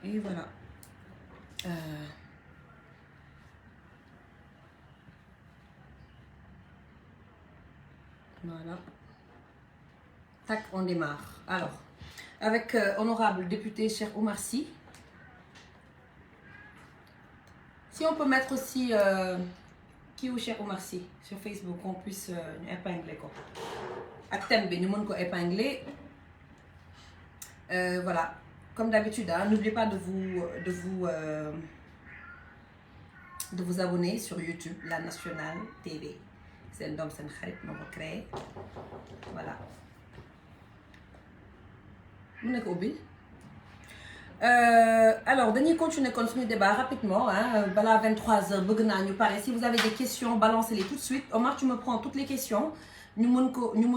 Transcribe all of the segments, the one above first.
Et voilà. Voilà. Tac, on démarre. Alors, avec honorable député Cheikh Oumar Sy. Si on peut mettre aussi qui ou Cheikh Oumar Sy sur Facebook, qu'on puisse épingler quoi. Ak thème bi ñu mën ko épingler. Voilà. Comme d'habitude, hein, n'oubliez pas de vous abonner sur YouTube, La Nationale TV. C'est un doom seen xarit moo ko créé. Voilà. Mu nekk ubbi. Alors, dañuy continuer kon suñu débat rapidement. Hein, balaa 23h bëgg naa ñu pare. Si vous avez des questions, balancez-les tout de suite. Omar, tu me prends toutes les questions. ñu mën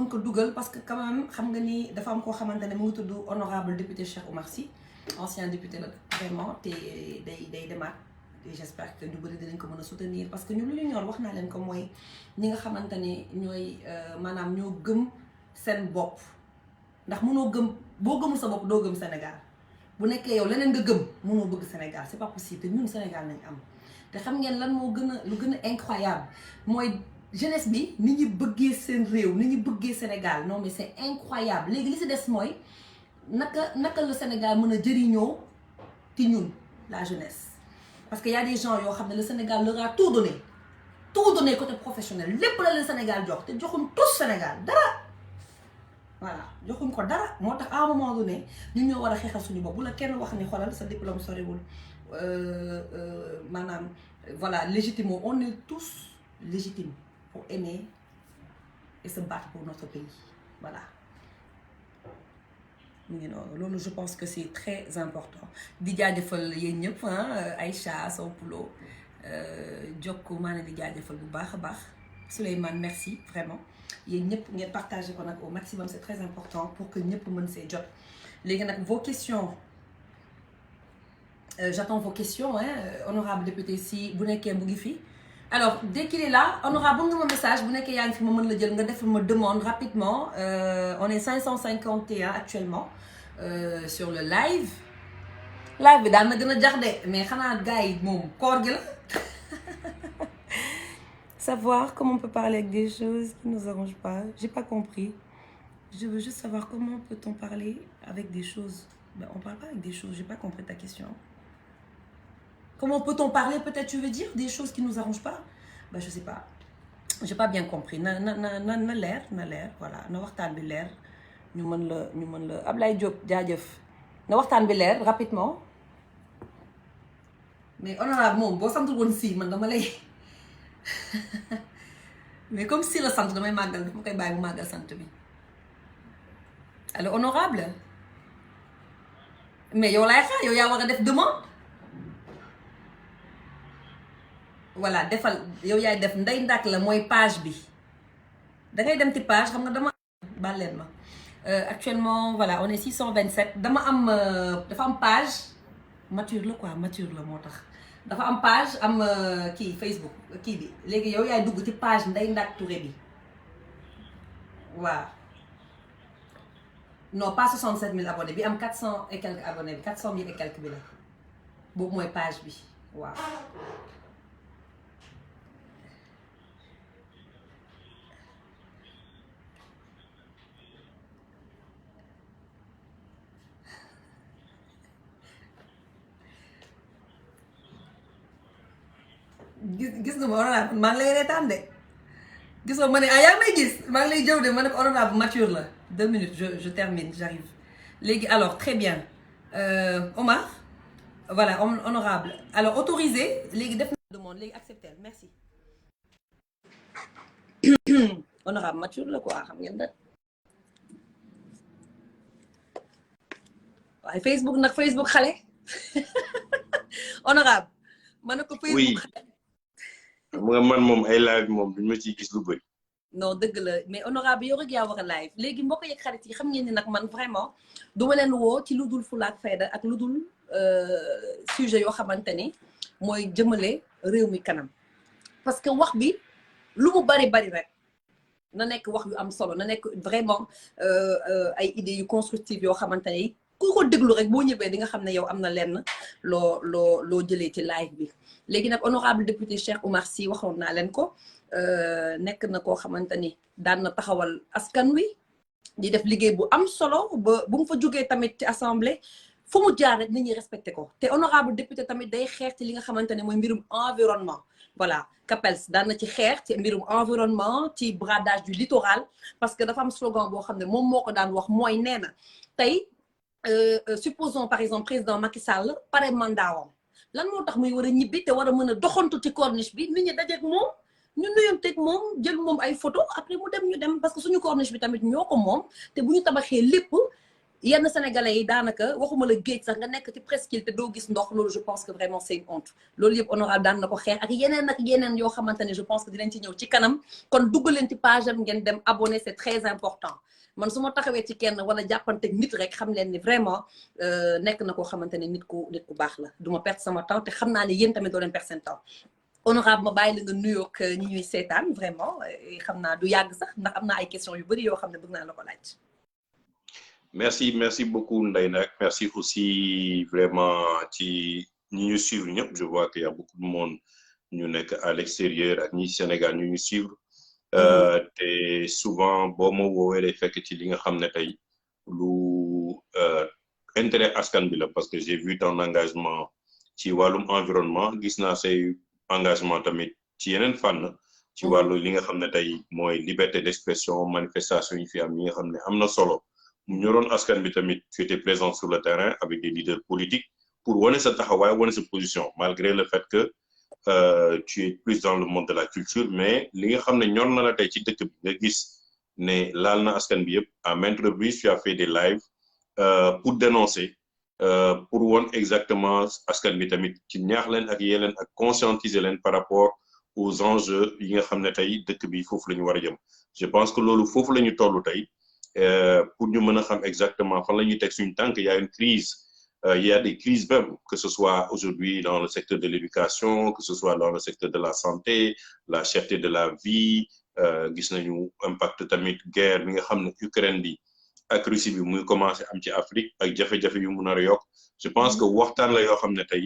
ko dugal parce que quand même xam nga ni dafa am koo xamante ne mu ngi tudd honorable député Cheikh Oumar Sy ancien député la vraiment te day demaat et j'espère que ñu bëri dinañ ko mën a soutenir parce que ñu lu ñu ñor wax naa leen ko mooy ñi nga xamante ne ñooy maanaam ñoo gëm seen bopp ndax mënoo gëm boo gëmul sa bopp doo gëm Sénégal bu nekkee yow leneen nga gëm mënoo bëgg Sénégal c'est pas possible te ñun Sénégal nañ am te xam ngeen lan moo gën a lu gën a incroyable mooy jeunesse bi ni ñu bëggee seen réew ni ñu bëggee Sénégal non mais c'est incroyable léegi li si des mooy naka le Sénégal mën a jëriñoo ci ñun la jeunesse parce que y a des gens yoo xam ne le Sénégal leur a tout donné côté professionnel lépp la le Sénégal jox te joxuñ tous Sénégal dara voilà joxuñ ko dara moo tax à un moment donné ñu ñoo war a xeexal suñu bopp bu la kenn wax ni xoolal sa diplôme soriwul maanaam voilà légitime on est tous légitimes pour aimer et se battre pour notre pays voilà mu ngi noonu loolu je pense que c'est très important di jaajëfal yéen ñëpp Aïcha Sow Poulo Jokko maa ngi di jaajëfal bu baax a baax Souleymane merci vraiment yéen ñëpp ngeen partagé ko nag au maximum c'est très important pour que ñëpp mën see jot léegi nag vos questions j'attends vos questions honorable député si bu nekkee mu ngi fi alors dès qu'il est là honorable nga ma message bu nekkee yaa ngi fi ma mën la jël nga defal ma demande rapidement on est 551 actuellement sur le live bi daal na gën a jax de mais xanaa gars yi moom koor gi la savoir comment on peut parler avec des choses qui nous arrangent pas j'ai pas compris je veux juste savoir comment peut-on parler avec des choses on parle pas avec des choses j'ai pas compris ta question. Comment peut-on parler, peut-être tu veux dire, des choses qui ne nous arrangent pas? Je sais pas. J'ai pas bien compris. Na leer, voilà. Na waxtaan bi leer. Ñu mën la Ablaye Diop jaajëf. Na waxtaan bi leer rapidement. Mais honorable moom boo santul woon si man dama lay mais comme si la sant damay màggal dama koy bàyyi bu màggal sant bi. Alors honorable mais yow laay xaar yow yaa war a def demande. voilà defal yow yaay def ndey ndak la mooy page bi dangay dem ci page xam nga dama bàlleen ma actuellement voilà on est 627 dafa am page mature la quoi mature la moo tax dafa am page am kii Facebook kii bi léegi yow yaay dugg ci page ndey ndak Touré bi waaw non pas 67 000 abonnés bi am 400 et quelques abonnés bi 400 000 et quelques bi la boobu mooy page bi waaw gis nga ma honorable maa ngi lay reetaan de gis nga ma ne yaa may gis maa ngi lay jëw de ma ne ko honorable mature la 2 minutes je termine j'arrive léegi alors très bien Omar voilà honorable alors autorisé léegi def na demande léegi accepter merci honorable mature la quoi xam ngeen da waaye Facebook xale honorable ma ne ko Facebook xale man moom ay live moom duñ ma ciy gis lu bëri. non dëgg la mais honorable yow rek yaa war a live léegi mbokk yeeg xarit yi xam ngeen ni nag man vraiment duma leen woo ci lu dul fulla ak fayda ak lu dul sujet yoo xamante ni mooy jëmale réew mi kanam parce que wax bi lu mu bari rek na nekk wax yu am solo na nekk vraiment ay idées yu constructives yoo xamante ni ku ko déglu rek boo ñëwee di nga xam ne yow am na lenn loo jëlee ci live bi léegi nag honorable député Cheikh Oumar Sy waxoon naa leen ko nekk na koo xamante ni daan na taxawal askan wi di def liggéey bu am solo ba bu mu fa jógee tamit ci assemblée fu mu jaar rek nit ñi respecté ko te honorable député tamit day xeex ci li nga xamante ne mooy mbirum environnement voilà Capels daan na ci xeex ci mbirum environnement ci bradage du littoral parce que dafa am slogan boo xam ne moom moo ko daan wax mooy nee na tey supposons par exemple président Macky Sall pare mandaawam lan moo tax muy war a ñibbi te war a mën a doxantu ci corniche bi nit ñi dajeeg moom ñu nuyonteeg moom jël moom ay photo après mu dem ñu dem parce que suñu corniche bi tamit ñoo ko moom te bu ñu tabaxee lépp yenn sénégalais yi daanaka waxuma la géej sax nga nekk ci presqu'île te doo gis ndox loolu je pense que vraiment c'est une honte loolu yëpp honorable daan na ko xeex ak yeneen yoo xamante ne je pense que dinañ ci ñëw ci kanam kon dugg leen ci page am ngeen dem abonné c'est très important man su ma taxawee ci kenn wala jàppanteeg nit rek xam leen ni vraiment nekk na koo xamante ne nit ku baax la du ma perdre sama temps te xam naa ne yéen tamit doo leen perdre seen temps honorable ma bàyyi la nga nuyoog ñi ñuy seetaan vraiment xam naa du yàgg sax ndax am naa ay questions yu bëri yoo xam ne bëgg naa la ko laaj. merci beaucoup Ndeye Nak merci aussi vraiment ci ñi ñu suivre ñëpp je vois qu'il y a beaucoup de monde ñu nekk à l'extérieur ak ñi Sénégal ñu suivre te souvent boo ma woowee day fekk ci li nga xam ne tey lu intérêt askan bi la parce que j'ai vu ton engagement ci wàllum environnement gis naa say engagement tamit ci yeneen fànn ci wàllu li nga xam ne tey mooy liberté d'expression manifestation yi fi am yi nga xam ne am na solo mu ñoroon askan bi tamit tu étais présent sur le terrain avec des leaders politiques pour wane sa taxawaay wane sa position malgré le fait que tu es plus dans le monde de la culture mais li nga xam ne ñor na la tey ci dëkk bi nga gis ne laal na askan bi yëpp à maintes reprises tu as fait des lives pour dénoncer pour woon exactement askan bi tamit ci ñaax leen ak yee leen ak conscientiser leen par rapport aux enjeux yi nga xam ne tey dëkk bi foofu la ñu war a jëm je pense que loolu foofu la ñu toll tey pour ñu mën a xam exactement fan la ñuy teg suñu tànk il y a une crise il y a des crises même que ce soit aujourd'hui dans le secteur de l'éducation que ce soit dans le secteur de la santé la cherté de la vie gis nañu impact tamit guerre bi nga xam ne Ukraine bi ak Russie bi muy commencé am ci Afrique ak jafe-jafe yu mu nar a yokk je pense que waxtaan la yoo xam ne tey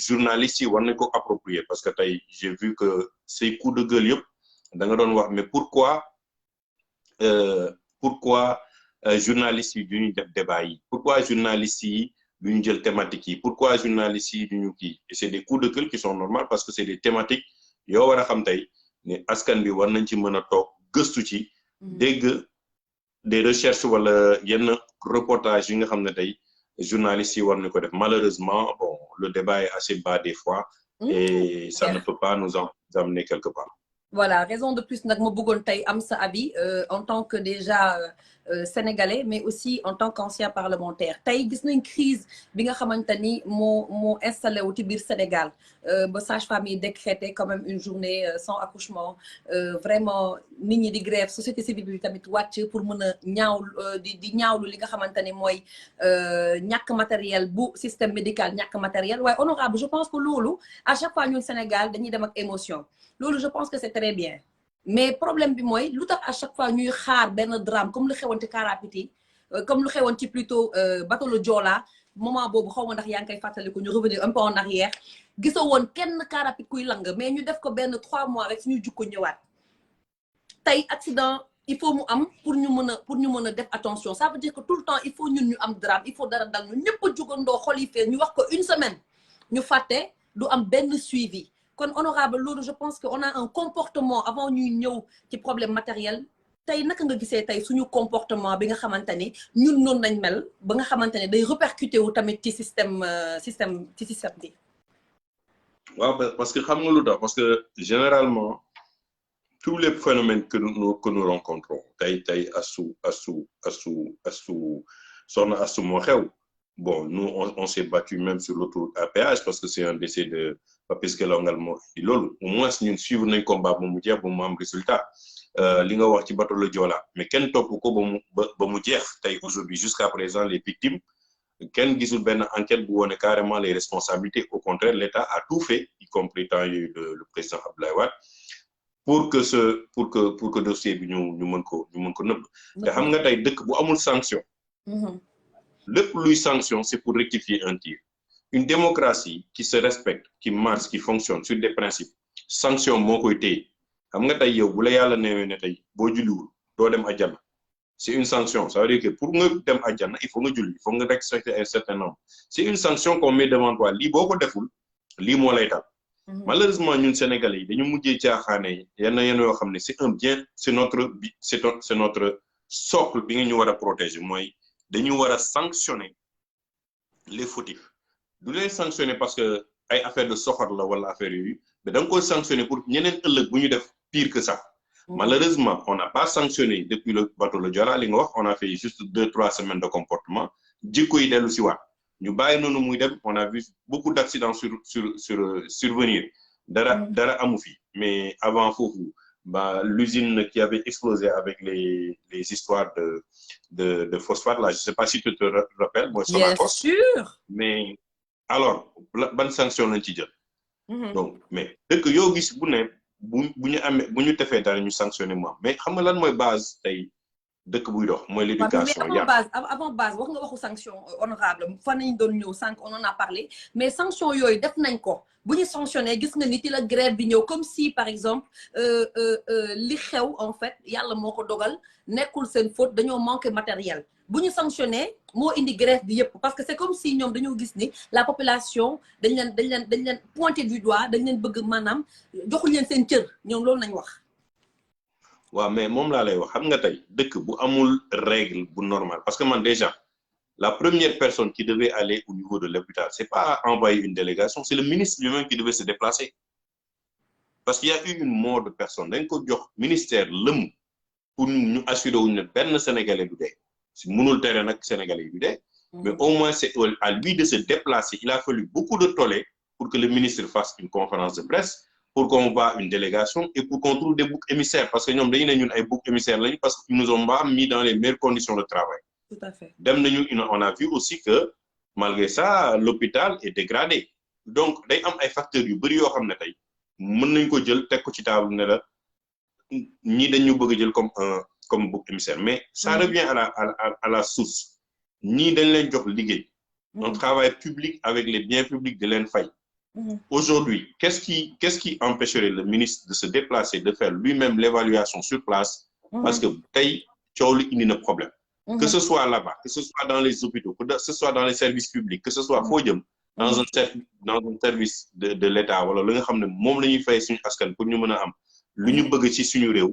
journalistes yi war nañ ko approprier parce que tey j'ai vu que ces coups de gueule yëpp da nga doon wax mais pourquoi journalistes yi duñu def débat yi pourquoi journalistes yi duñu jël thématiques yi pourquoi journalistes yi duñu kii et c'est des coups de gueule qui sont normaux parce que c'est des thématiques yoo war a xam tey ne askan bi war nañ ci mën a toog gëstu ci dégg des recherches wala yenn reportages yi nga xam ne tey journalistes yi war nañ ko def malheureusement bon le débat est assez bas des fois et ça ne peut pas nous amener quelque part. Voilà, raison de plus nag ma bëggoon tey am sa avis en tant que déjà sénégalais mais aussi en tant qu'ancien parlementaire tey gis nañ crise bi nga xamante ni moo installé wu ci biir Sénégal ba sage-femme yi décrété quand même une journée sans accouchement vraiment nit ñi di grève société civile bi tamit wàcc pour mën a di ñaawlu li nga xamante ni mooy ñàkk matériel bu système médical ñàkk matériel waaye honorable je pense que loolu à chaque fois ñun Sénégal dañuy dem ak émotion loolu je pense que c'est très bien mais problème bi mooy lu tax à chaque fois ñuy xaar benn drame comme lu xewoon ci car rapide comme lu xewoon ci plutôt bateau le Joola moment boobu xaw ma ndax yaa ngi koy fàttaliku ñu revenir un peu en arrière gisoo woon kenn car rapide kuy lang mais ñu def ko benn 3 mois rek suñu jukko ñëwaat tey accident il faut mu am pour ñu mën a def attention ça veut dire que tout le temps il faut ñun ñu am drame il faut dara dal ñu ñëpp a jugandoo xol yi fee ñu wax ko une semaine ñu fàtte du am benn suivi kon honorable loolu je pense que on a un comportement avant ñuy ñëw ci problème matériel tey naka nga gisee tey suñu comportement bi nga xamante ni ñun noonu nañ mel ba nga xamante ne day répercuté wu tamit ci système bi. waaw parce que xam nga lu tax parce que généralement tous les phénomènes que nous rencontrons tey soxna Astou moo xew bon nous on s'est battu même sur l'autoroute à péage parce que c'est un décès de Papis Gelongal moo di loolu au moins ñun suivre nañ combat ba mu jeex ba mu am résultat li nga wax ci bateau le Joola mais kenn topp ko ba mu jeex tey aujourd'hui jusqu'à présent les victimes kenn gisul benn enquête bu wone carrément les responsabilités au contraire l'État a tout fait y compris temps yooyu le président Abdoulaye Wade pour que dossier bi ñu mën ko nëbb te xam nga tey dëkk bu amul sanction Lépp luy sanction, c'est pour rectifier un tir. Une démocratie qui se respecte, qui marche, qui fonctionne sur des principes, sanction moo koy téye xam nga tey yow bu la yàlla neewee ne tey boo julliwul doo dem àjjana c'est une sanction ça veut dire que pour nga dem àjjana il faut nga julli il faut nga respecter un certain nombre c'est une sanction qu'on met devant toi lii boo ko deful lii moo lay tal malheureusement ñun Sénégalais yi dañu mujjee caaxaane yenn yoo xam ne c'est un bien c'est notre socle bi nga ñu war a protéger mooy dañu war a sanctionner les fautifs du leen sanctionner parce que ay affaire de soxor la wala affaire yooyu mais da nga koy sanctionner pour ñeneen ëllëg bu ñu def pire que ça. Malheureusement on n'a pas sanctionné depuis le bateau le Joola li nga wax on a fait juste 2-3 semaines de comportement jikko yi dellu si waat ñu bàyyi noonu muy dem on a vu beaucoup d'accidents survenir dara amu fi mais avant foofu l'usine qui avait explosé avec les histoires de phosphate là je sais pas si tu te rappelles mooy Sonacos. Bien sûr. Mais alors ban sanction lañ ci jël. Donc mais dëkk yoo gis bu ne bu ñu defee dara ñu sanctionné moom mais xam nga lan mooy base tey dëkk buy dox mooy l'éducation. mais avant base wax nga waxu sanction honorable fan nañ doon ñëw sànq on en a parlé mais sanction yooyu def nañ ko bu ñu sanctionné gis nga nit la grève bi ñëw comme si par exemple li xew en fait yàlla moo ko dogal nekkul seen faute dañoo manqué matériel bu ñu sanctionné moo indi grève bi yëpp parce que c'est comme si ñoom dañoo gis ni la population dañ leen pointé du doigt dañ leen bëgg maanaam joxuñ leen seen cër ñoom loolu nañ wax. waaw mais moom laa lay wax xam nga tey dëkk bu amul règle bu normal parce que man déjà la première personne qui devait aller au niveau de l'hôpital c'est pas envoyer une délégation c'est le ministre lui-même qui devait se déplacer parce qu'il y a eu une mort de personne dañ ko jox ministère lëm pour ñu assurer wuñ ne benn sénégalais du dee si mënul tere nag sénégalais du dee mais au moins c'est à lui de se déplacer il a fallu beaucoup de tollé pour que le ministre fasse une conférence de presse pour qu'on voit une délégation et pour qu'on trouve des boucs émissaires parce que ñoom dañu ne ñun ay boucs émissaires lañu parce qu'ils nous ont pas mis dans les meilleures conditions de travail. Tout à fait. Dem nañu on a vu aussi que malgré ça l'hôpital est dégradé donc day am ay facteurs yu bari yoo xam ne tey mën nañ ko jël teg ko ci table ne la ñii dañu bëgg a jël comme bouc émissaire mais ça revient à la source ñii dañ leen jox liggéey. On travaille public avec les biens publics de leen fay. Aujourd'hui, qu'est-ce qui empêcherait le ministre de se déplacer, de faire lui-même l'évaluation sur place parce que tey coow li indi na problème. Que ce soit là-bas, que ce soit dans les hôpitaux, que ce soit dans les services publics, que ce soit foo jëm dans un service de l'État wala li nga xam ne moom la ñuy fay suñu askan pour ñu mën a am lu ñu bëgg ci suñu réew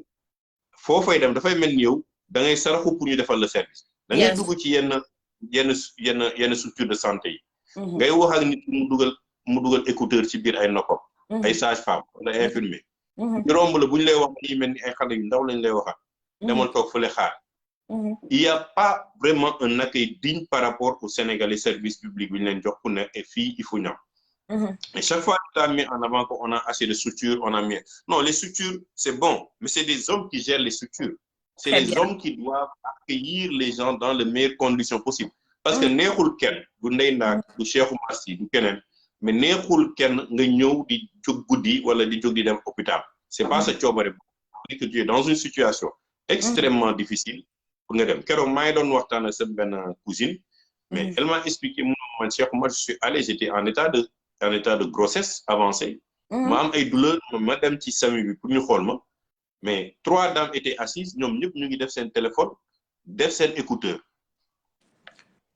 foo fay dem dafay mel ni yow da ngay saraxu pour ñu defal le service. Da ngay dugg ci yenn structure de santé yi. ngay wax ak nit mu dugal écouteur ci biir ay noppam. ay sage-femme wala ay infirmier. ñu romb la bu ñu lay wax dañuy mel ni ay xale yu ndaw lañ lay waxaat. demal toog fële xaar. Il y a pas vraiment un accueil digne par rapport aux Sénégalais services publics bi ñu leen jox pour ne et fii il faut ñam. Et chaque fois on a mis en avant qu'on a assez de structures on a mis non les structures c'est bon mais c'est des hommes qui gèrent les structures. C'est les hommes qui doivent accueillir les gens dans les meilleures conditions possibles. Parce que neexul kenn du Ndeye Ndack du Cheikh Oumar Sy du keneen mais neexul kenn nga ñëw di jóg guddi wala di jóg di dem hôpital. C'est pas sa coobare que tu es dans une situation extrêmement difficile pour nga dem keroog maa ngi doon waxtaan ak sa benn cousine mais elle m'a expliqué man Cheikh Oumar je suis allé j'étais en état de grossesse avancée. ma am ay douleurs ma dem ci SAMU bi pour ñu xool ma. Mais 3 dames étaient assises ñoom ñëpp ñu ngi def seen téléphone def seen écouteur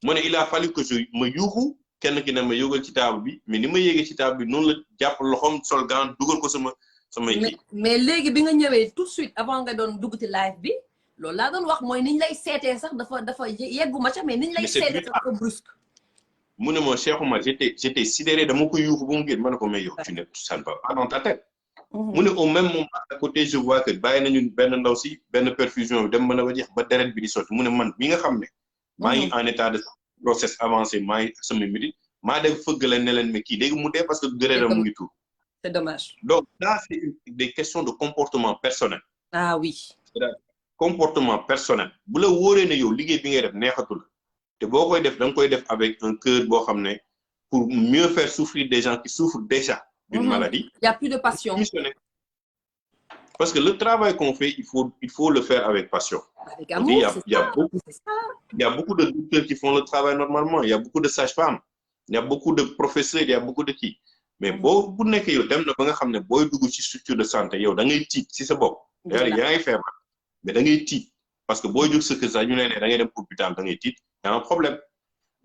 mu ne il a fallu que ma yuuxu kenn ki ne ma yógal ci table bi mais ni ma yéegee ci table bi noonu la jàpp loxoom sol gant dugal ko sama kii. mais léegi bi nga ñëwee tout de suite avant nga doon dugg ci live bi loolu laa doon wax mooy niñ lay seetee sax dafa yeggu ma ca mais niñ lay seetee sax dafa brusque. mu ne ma Cheikh Oumar j'étais sidéré dama ko yuuxu ba mu génn ma ne ko mais yow tu ne ça ne va pas dans ta tête. mu ne au même moment à côté je vois que bàyyi nañu benn ndaw si benn perfusion bi dem mën a ba jeex ba deret bi di sotti mu ne man mi nga xam ne maa ngi en état de grossesse avancé maa ngi sama minute maa dem fëgg leen ne leen mais kii léegi mu dee parce que deretam mu ngi tuur. C'est dommage. Donc là c'est des questions de comportement personnel. Ah oui. C'est-à-dire comportement personnel bu la wóoree ne yow liggéey bi ngay def neexatul te boo koy def da nga koy def avec un cœur boo xam ne pour mieux faire souffrir des gens qui souffrent déjà d'une maladie. Il y a plus de passion. Parce que le travail qu'on fait, il faut le faire avec passion. Avec On dit, amour, c'est ça. C'est ça. il y a beaucoup de docteurs qui font le travail normalement. Il y a beaucoup de sages-femmes. Il y a beaucoup de professeurs. Il y a beaucoup de qui. Mais bu nekkee yow dem na ba nga xam ne booy dugg ci structure de santé yow da ngay tiit ci sa bopp. yaa ngay feebar mais da ngay tiit parce que booy jóg sa kër sax ñu ne da ngay dem hôpital da ngay tiit y a un problème.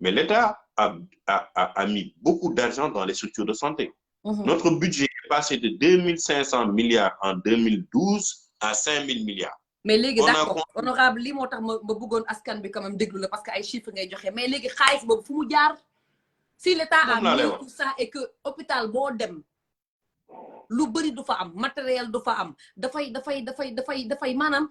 Mais l'État a mis beaucoup d'argent dans les structures de santé. Notre budget est passé de 2500 milliards en 2012 à 5000 milliards. Mais léegi d'accord honorable lii moo tax ma bëggoon askan bi quand même déglu la parce que ay chiffres ngay joxe mais léegi xaalis boobu fu mu jaar si l'État a mis tout ça et que hôpital boo dem lu bëri du fa am matériel du fa am dafay maanaam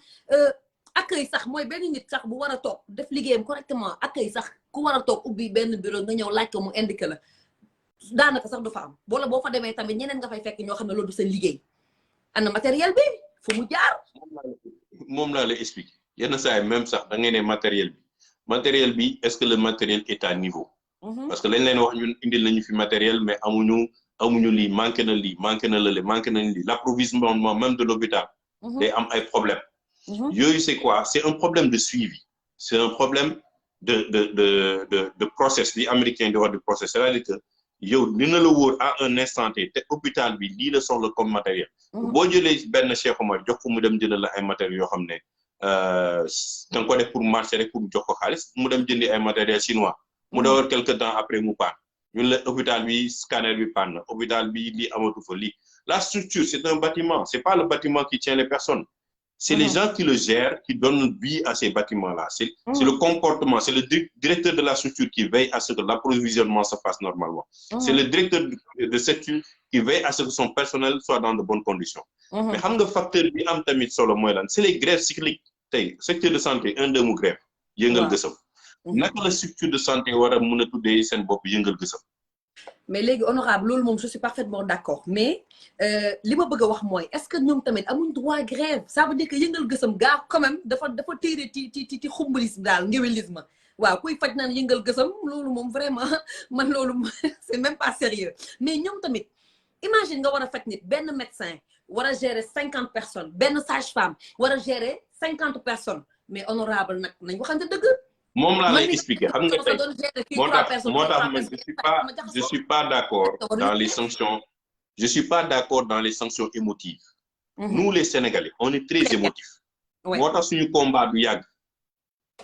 accueil sax mooy benn nit sax bu war a toog def liggéeyam correctement accueil sax ku war a toog ubbi benn bureau nga ñëw laaj ko mu indiqué la daanaka sax du fa am wala boo fa demee tamit ñeneen nga fay fekk ñoo xam ne loolu du seen liggéey ana matériel bi fu mu jaar. moom laa lay expliquer yenn saa yi même sax da ngay ne matériel bi est-ce que le matériel est à niveau. parce que lañ leen wax ñun indil nañu fi matériel mais amuñu lii manqué na lii manqué na lële manqué na lii l'approvisionnement même de l'hôpital day am ay problèmes. yooyu c'est quoi? C'est un problème de suivi. C'est un problème de process li américain di wax du process c'est-à-dire que yow dina la wóor à un instant te hôpital bi lii la soxla comme matériel. boo jëlee benn Cheikh Omar jox ko mu dem jënd la ay matériels yoo xam ne da nga ko def pour marché rek pour jox ko xaalis mu dem jëndi ay matériels chinois. mu dawal quelque temps après mu panne ñun la hôpital bi scanner bi panne hôpital bi lii amatu fa lii. La structure c'est un bâtiment c'est pas le bâtiment qui tient les personnes. C'est les gens qui le gèrent, qui donnent vie à ces bâtiments-là. C'est le comportement, c'est le directeur de la structure qui veille à ce que l'approvisionnement se fasse normalement. C'est le directeur de structure qui veille à ce que son personnel soit dans de bonnes conditions. Mais xam nga facteur bi am tamit solo mooy lan c'est les grèves cycliques. Tey secteur de santé 1-2 mu grève yëngal gësam. Naka la structure de santé war a mën a tuddee seen bopp yëngal gësam. Mais léegi honorable loolu moom je suis parfaitement d'accord mais li ma bëgg a wax mooy est-ce que ñoom tamit amuñ droit grève ça veut dire que yëngal gësam gaa quand même dafa téere ci xumbalis daal ngéwélisme waaw kuy faj naan yëngal gësam loolu moom vraiment man loolu c'est même pas sérieux mais ñoom tamit imagine nga war a faj nit benn médecin war a gérer 50 personnes benn sage-femme war a gérer 50 personnes mais honorable nag nañ waxante dëgg. moom laa lay expliquer xam nga tey moo tax man je suis pas d'accord dans les sanctions je suis pas d'accord dans les sanctions émotives. Nous les Sénégalais on est très émotifs. moo tax suñu combat du yàgg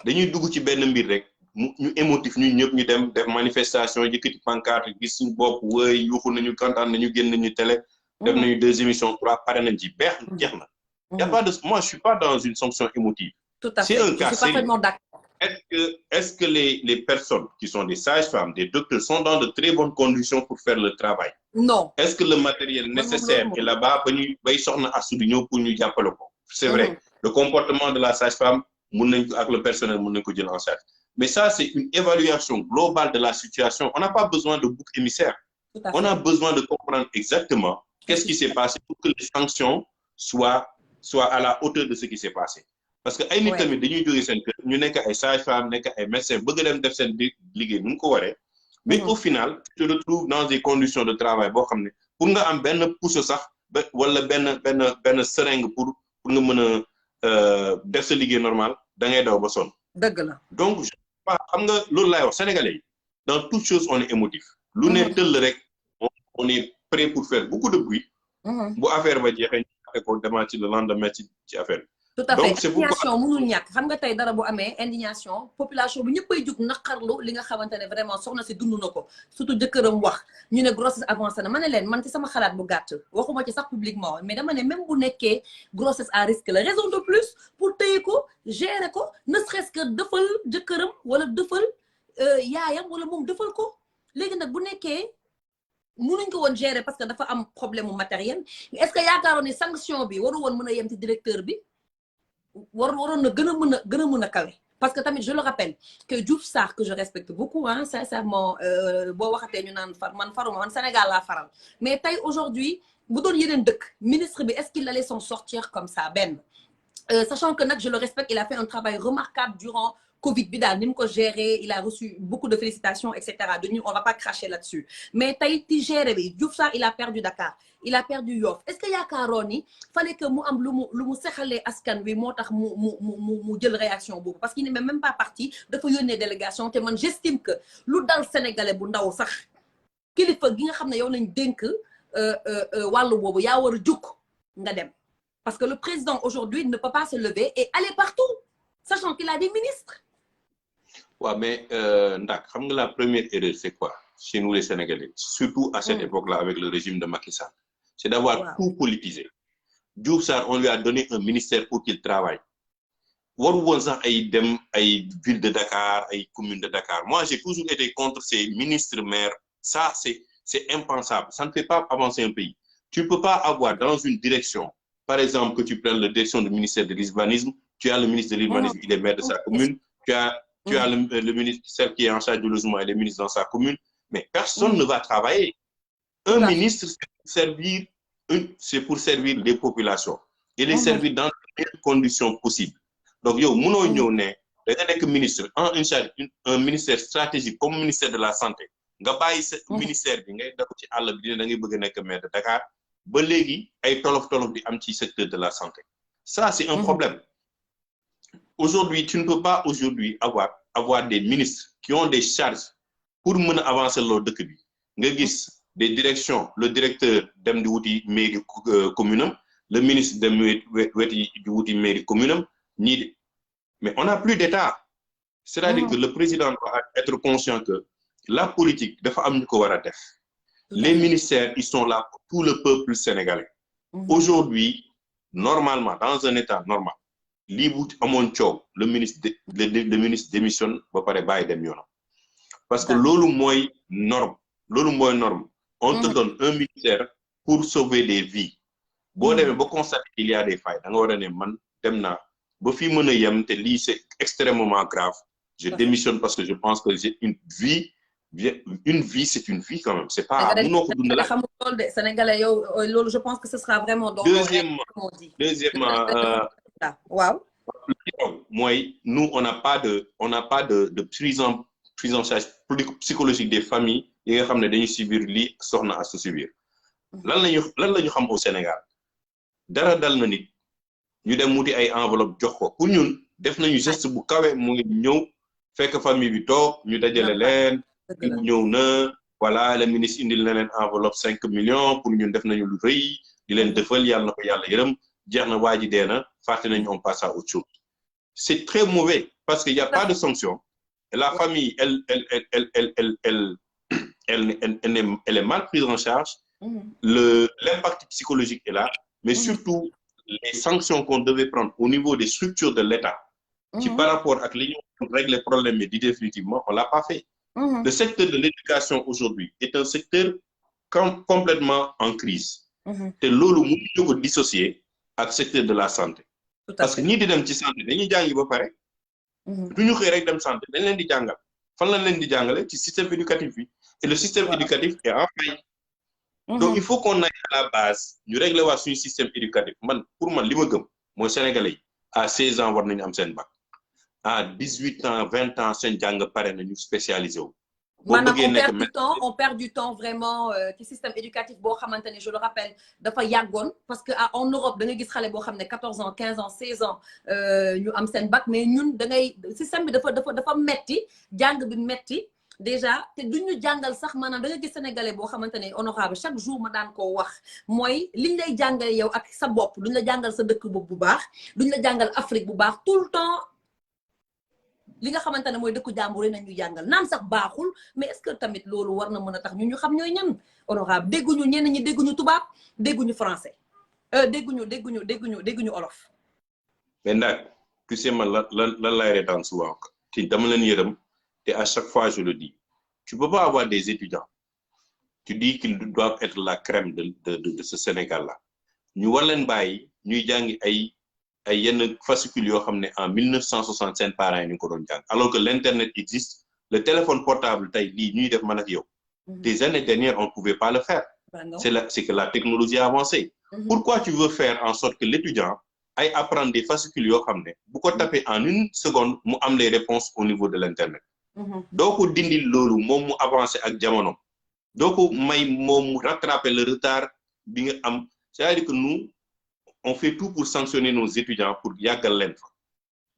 dañuy dugg ci benn mbir rek ñu émotif ñun ñëpp ñu dem def manifestation yëkkati pancarte gis suñu bopp wëy yuuxu nañu kontaan nañu génn nañu télé def nañu 2 émissions 3 pare nañ ci beex jeex na. Y a pas de moi je suis pas dans une sanction émotive. Tout à fait. C'est un cas je suis parfaitement d'accord. Est-ce que les personnes qui sont des sages-femmes, des docteurs sont dans de très bonnes conditions pour faire le travail? Non. Est-ce que le matériel nécessaire est là-bas pour nous jàppale ko? C'est vrai. Le comportement de la sage-femme, avec le personnel, mun nañ ko jël en charge. Mais ça, c'est une évaluation globale de la situation. On n'a pas besoin de bouc émissaire. On a besoin de comprendre exactement qu'est-ce qui s'est passé pour que les sanctions soient à la hauteur de ce qui s'est passé. Parce que ay nit tamit dañuy jógee seen kër ñu nekk ay sage-femme nekk ay médecins bëgg dem def seen liggéey nu mu ko waree. mais au final tu te retrouves dans des conditions de travail boo xam ne pour nga am benn pousse sax wala benn seringue pour nga mën a def sa liggéey normal da ngay daw ba sonn. dëgg la donc xam nga loolu laay wax sénégalais yi dans toute chose on est émotif. lu ne tëll rek on est prêt pour faire beaucoup de bruit. bu affaire ba jeexee ñu fexe ko demaat ci le lendemain ci affaire bi. Tout à fait indignation mënul ñàkk xam nga tey dara bu amee indignation population bi ñëppay jug naqarlu li nga xamante ne vraiment soxna si dund na ko surtout jëkkëram wax ñu ne grossesse avancée na ma ne leen man ci sama xalaat bu gàtt waxuma ci sax publiquement mais dama ne même bu nekkee grossesse à risque la raison de plus pour téye ko gérer ko ne serait-ce que dëfal jëkkëram wala dëfal yaayam wala moom dëfal ko léegi nag bu nekkee mënuñ ko woon gérer parce que dafa am problème mu matériel est-ce que yaakaaroon ne sanction bi waru woon mën a yem ci directeur bi waroon na gën a mën a kawe parce que tamit je le rappelle que Diouf Sarr que je respecte beaucoup hein sincèrement boo waxatee ñu naan man faruma man Sénégal laa faral mais tey aujourd'hui bu doon yeneen dëkk ministre bi est-ce qu'il allait s'en sortir comme ça benn sachant que nag je le respecte il a fait un travail remarquable durant Covid bi daal ni mu ko géré il a reçu beaucoup de félicitations et cetera de ñu on va pas cracher là-dessus mais tey ci géré bi Diouf Sarr il a perdu Dakar il a perdu Yoff est-ce que yaakaaroon ni fallait que mu am lu mu sexalee askan wi moo tax mu jël réaction boobu parce qu'il n'est même pas parti dafa yónnee délégation te man j'estime que lu dal sénégalais bu ndaw sax kilifa gi nga xam ne yow lañ dénk wàllu boobu yaa war a jóg nga dem parce que le président aujourd'hui ne peut pas se lever et aller partout sachant qu'il a des ministres. Ouais, mais Ndak, la première erreur, c'est quoi chez nous les Sénégalais, surtout à cette époque-là avec le régime de Macky Sall, c'est d'avoir tout politisé. Diouf Sarr, on lui a donné un ministère pour qu'il travaille. Waru won sax ay dem ay ville de Dakar, ay commune de Dakar. Moi, j'ai toujours été contre ces ministres maires. Ça, c'est impensable. Ça ne fait pas avancer un pays. Tu ne peux pas avoir dans une direction, par exemple, que tu prennes la direction du ministère de l'urbanisme, tu as le ministre de l'urbanisme, il est maire de sa commune, tu as le ministère qui est en charge du logement et les ministres dans sa commune, mais personne ne va travailler. Un ministre, c'est pour servir les populations et les servir dans les meilleures conditions possibles. Donc, yo, mouno ñone, da nga nek ministre en charge un ministère stratégique comme ministère de la santé. Nga bayyi ce ministère bi ngay def ci àll bi da ngay bëgg nek maire de Dakar ba légui ay tolof di am ci secteur de la santé. Ça c'est un problème. Aujourd'hui, tu ne peux pas aujourd'hui avoir des ministres qui ont des charges pour mener avancer leur dëkk bi. Nga gis des directions, le directeur dem di wuti mairie commune, le ministre dem weti di wuti mairie commune, mais on n'a plus d'État. C'est-à-dire que le président doit être conscient que la politique dafa am ñu ko wara def. Les ministères, ils sont là pour tout le peuple sénégalais. Aujourd'hui, normalement, dans un État normal, le ministre démissionne ba paré baye dem yoonam. Parce que lolu moy norme. On te donne un ministère pour sauver des vies. Bo démé ba constater qu'il y a des failles, da nga wara né man dem na ba fi mëna yam té li c'est extrêmement grave. Je démissionne parce que je pense que j'ai une vie c'est une vie quand même, c'est pas Sénégalais yow lolu je pense que ce sera vraiment donc deuxièmement wow. Nous on n'a pas de prise en charge psychologique des familles yi nga xamné dañuy subir li soxna à se subir. Lan lañu xam au Sénégal dara dal na nit ñu dem muti ay enveloppe jox ko pour ñun def nañu geste bu kawé mo ngi ñew fekk famille bi tok ñu dajale leen ñew na voilà le ministre indil na leen enveloppe 5 millions pour ñun def nañu lu reuy di leen defal yalla nako yalla yërem jeex na waji déna faté nañu on passe à autre chose. C'est très mauvais parce qu'il y a pas de sanction et la famille elle est mal prise en charge. L'impact psychologique est là, mais surtout les sanctions qu'on devait prendre au niveau des structures de l'État, qui par rapport à l'Union règle les problèmes et dit définitivement, on l'a pas fait. Le secteur de l'éducation aujourd'hui est un secteur complètement en crise. C'est l'eau nous dissocié avec le secteur de la santé. Parce que ni di dem ci santé dañuy jangi ba paré duñu xey rek dem santé dañ leen di jangal fan lañ leen di jangalé ci système éducatif bi et le système éducatif est en faillite. Donc il faut qu'on aille à la base ñu régler wa suñu système éducatif pour man li ma gëm moy sénégalais à 16 ans war nañu am sen bac à 18 ans 20 ans sen jang paré nañu spécialisé wu. On perd du temps vraiment ci système éducatif boo xamante ne je le rappelle dafa yàggoon parce que en Europe da nga gis xale boo xam ne 14 ans 15 ans 16 ans ñu am seen bac mais ñun da ngay système bi dafa metti jàng bi metti déjà te duñu jàngal sax maanaam da nga gis sénégalais boo xamante ne honorable chaque jour ma daan koo wax mooy liñ lay jàngale yow ak sa bopp duñ la jàngal sa dëkk bopp bu baax duñ la jàngal Afrique bu baax tout le temps li nga xamante ne mooy dëkku jàmbur yi nañu jàngal naam sax baaxul mais est-ce que tamit loolu war na mën a tax ñu xam ñooy ñan honorable dégguñu ñenn ñi dégguñu tubaab dégguñu français dégguñu olof. mais nag tu sais man lan lay reetaan souvent ci dama leen yërëm te à chaque fois je le dis tu peux pas avoir des étudiants tu dis qu'ils doivent être la crème de ce Sénégal là ñu war leen bàyyi ñuy jàngi ay yenn fascicules yoo xam ne en 1960 seen parents yi ñu ko doon jàng alors que l'internet existe le téléphone portable tey lii ñuy def man ak yow des années dernières on ne pouvait pas le faire c'est que la technologie a avancé pourquoi tu veux faire en sorte que l'étudiant ay apprendre des fascicules yoo xam ne bu ko tapé en une seconde mu am les réponses au niveau de l'internet. doo ko dindil loolu moom mu avancé ak jamono. doo ko may moom mu rattraper le retard bi nga am c'est-à-dire que nous on fait tout pour sanctionner nos étudiants pour yàggal leen fa.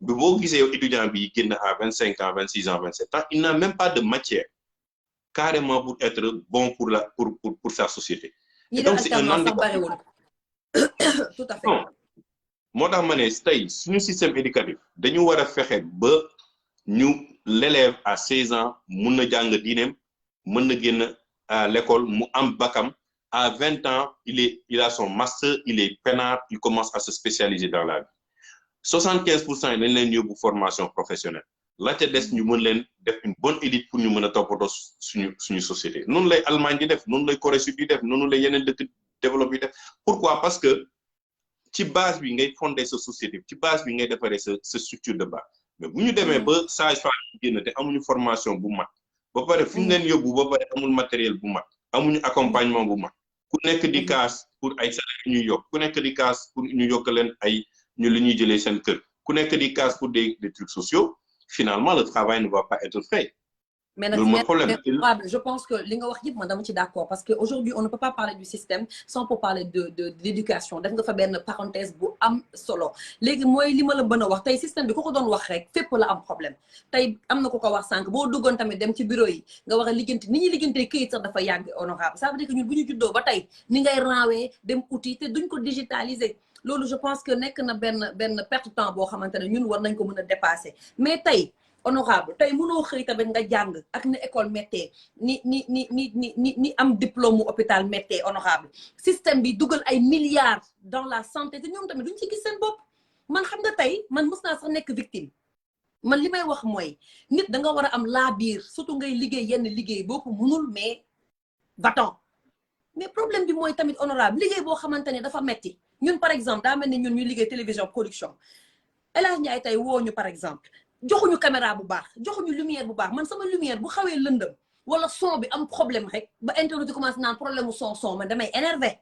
bi boo gisee étudiant bi génn à 25 ans 26 ans 27 ans il n'a même pas de matière carrément pour être bon pour sa société. Et donc c'est un handicap. Tout à fait. Non. moo tax ma ne tey suñu système éducatif dañu war a fexe ba ñu l'élève à 16 ans mun na jàng diineem mën na génn à l'école mu am bakam à 20 ans il a son master il est peinard il commence à se spécialiser dans la vie 75% yi dañ leen yóbbu formation professionnelle la ca des ñu mën leen def une bonne élite pour ñu mën a toppatoo suñu société noonu lay Allemagne di def noonu lay Corée du Sud di def noonu lay yeneen dëkk développé def pourquoi parce que ci base bi ngay fonder sa société ci base bi ngay defaree sa structure de base mais bu ñu demee ba sage-femme yi génn te amuñu formation bu mat ba pare fu ñu leen yóbbu ba pare amul matériel bu mat amuñu accompagnement bu mat ku nekk di casse pour ay salaire ñuy yokk ku nekk di casse pour ñu yokk leen ay ñu li ñuy jëlee seen kër ku nekk di casse pour des trucs sociaux finalement le travail ne va pas être fait. Mais je pense que li nga wax yëpp man dama ci d'accord parce que aujourd'hui on ne peut pas parler du système sans pour parler de l'éducation def nga fa benn parenthèse bu am solo léegi mooy li ma la mën a wax tey système bi ku ko doon wax rek fépp la am problème tey am na ku ko wax sànq boo duggoon tamit dem ci bureau yi nga war a liggéeyante ni ñuy liggéeyante këyit sax dafa yàgg honorable ça veut dire que ñun bu ñu juddoo ba tey ni ngay raawee dem outil te duñ ko digitaliser loolu je pense que nekk na benn perte temps boo xamante ne ñun war nañ ko mën a dépasser mais tey honorable tey mënoo xëy tamit nga jàng ak ni école méttee ni am diplôme mu hôpital méttee honorable système bi dugal ay milliards dans la santé te ñoom tamit duñ ci gis seen bopp man xam nga tey man mës naa sax nekk victime man li may wax mooy nit da nga war a am laa biir surtout ngay liggéey yenn liggéey boo ko mënul mais va-t'en mais problème bi mooy tamit honorable liggéey boo xamante ne dafa metti ñun par exemple daa mel ni ñun ñuy liggéey télévision production El Hadj Ndiaye tey woo ñu par exemple joxuñu caméra bu baax joxuñu lumière bu baax man sama lumière bu xawee lëndëm wala son bi am problème rek ba internet commencé naan problème mu son man damay énervé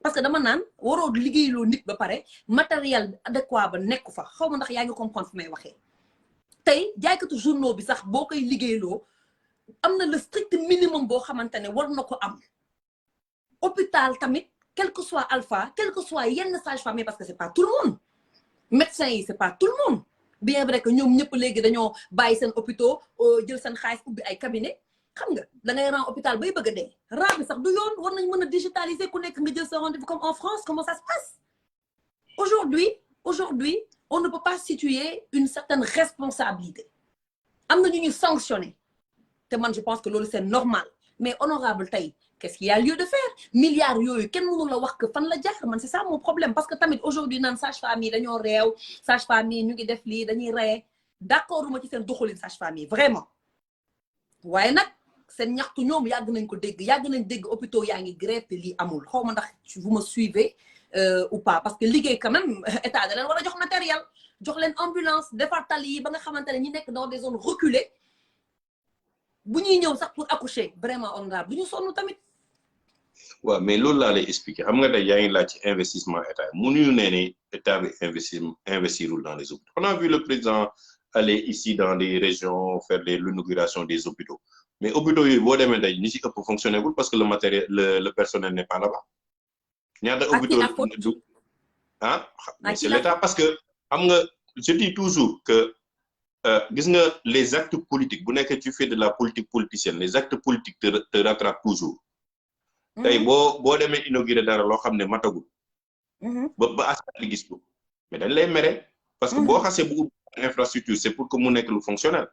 parce que dama naan waroo liggéeyloo nit ba pare matériel adéquat ba nekku fa xaw ma ndax yaa ngi comprendre fi may waxee tey jaaykatu journaux bi sax boo koy liggéeyloo am na le strict minimum boo xamante ne war na ko am hôpital tamit quel que soit alpha quel que soit yenn sage-femme parce que c'est pas tout le monde médecin yi c'est pas tout le monde bien vrai que ñoom ñëpp léegi dañoo bàyyi seen hôpitaux jël seen xaalis ubbi ay cabinet xam nga da ngay rang hôpital bay bëgg a dee rang bi sax du yoon war nañ mën a digitaliser ku nekk nga jël sa rendez-vous comme en France comment ça se passe aujourd'hui on ne peut pas situer une certaine responsabilité am na ñu ñu sanctionner te man je pense que loolu c'est normal mais honorable tey qu'est-ce qu'il y a lieu de faire milliards yooyu kenn mënu la wax que fan la jaar man c'est ça mon problème parce que tamit aujourd'hui naan sage-femme yi dañoo réew sage-femme yi ñu ngi def lii dañuy reye d'accord uma ci seen doxalin sage-femme yi vraiment waaye nag seen ñaxtu ñoom yàgg nañ ko dégg yàgg nañ dégg hôpitaux yaa ngi grève te lii amul xaw ma ndax vous me suivez ou pas parce que liggéey quand même état da leen war a jox matériel jox leen ambulance defar tali yi ba nga xamante ne ñi nekk dans des zones reculées bu ñuy ñëw sax pour accoucher vraiment honorable bu ñu sonn tamit. waaw mais loolu laa lay expliquer xam nga tey yaa ngi laaj ci investissement état mënuñu nee ne état bi investirul dans les hôpitaux. On a vu le président aller ici dans les régions faire l'inauguration des hôpitaux mais hôpitaux yooyu boo demee tey ñi ci ëpp fonctionné wul parce que le matériel le personnel n'est pas là-bas. ñaata hôpitaux mais c'est l'état parce que xam nga je dis toujours que gis nga les actes politiques bu nekkee tu fais de la politique politicienne les actes politiques te rattrapent toujours. tey boo demee inauguré dara loo xam ne matagul. ba askan bi gis ko mais dañ lay mere. parce que boo xasee bu infrastructure c'est pour que mu nekk lu fonctionnel.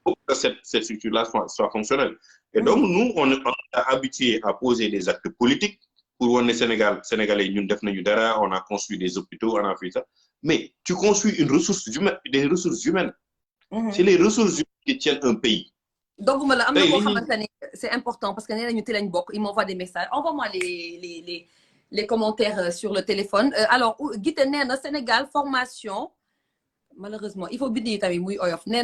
pour que cette structure là soit fonctionnelle. et donc nous on est habitué à poser des actes politiques pour wane ne Sénégalais ñun def nañu dara on a construit des hôpitaux on a fait ça mais tu construis une ressource humaine des ressources humaines. c'est les ressources humaines qui tiennent un pays. donc am na koo xamante ne c'est important parce que nee nañu te lañ bokk il m'envoie des messages envoie-moi les commentaires sur le téléphone alors Guité nee na Sénégal formation malheureusement il faut bind tamit muy oyof nee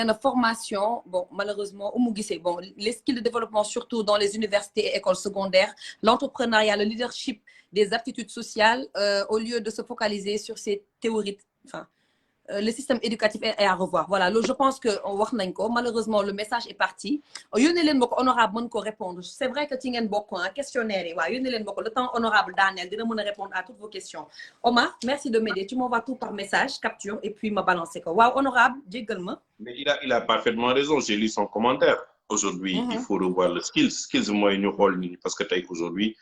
na formation bon malheureusement Oumou Guissé bon les skills de développement surtout dans les universités et écoles secondaires l'entrepreneuriat le leadership des aptitudes sociales au lieu de se focaliser sur ces théories enfin le système éducatif est à revoir voilà loolu je pense que wax nañ ko malheureusement le message est parti yónnee leen ma ko honorable mën ko répondre c'est vrai que ci ngeen bokk questionnaire yi waaw yónnee leen ma ko le temps honorable Daniel dina mën a répondre à toutes vos questions Omar merci de m'aider tu m'envoies tout par message capture et puis ma balancer ko waaw honorable jéggal ma mais il a parfaitement raison j'ai lu son commentaire aujourd'hui il faut revoir le skills mooy ñu xool ni parce que tey aujourd'hui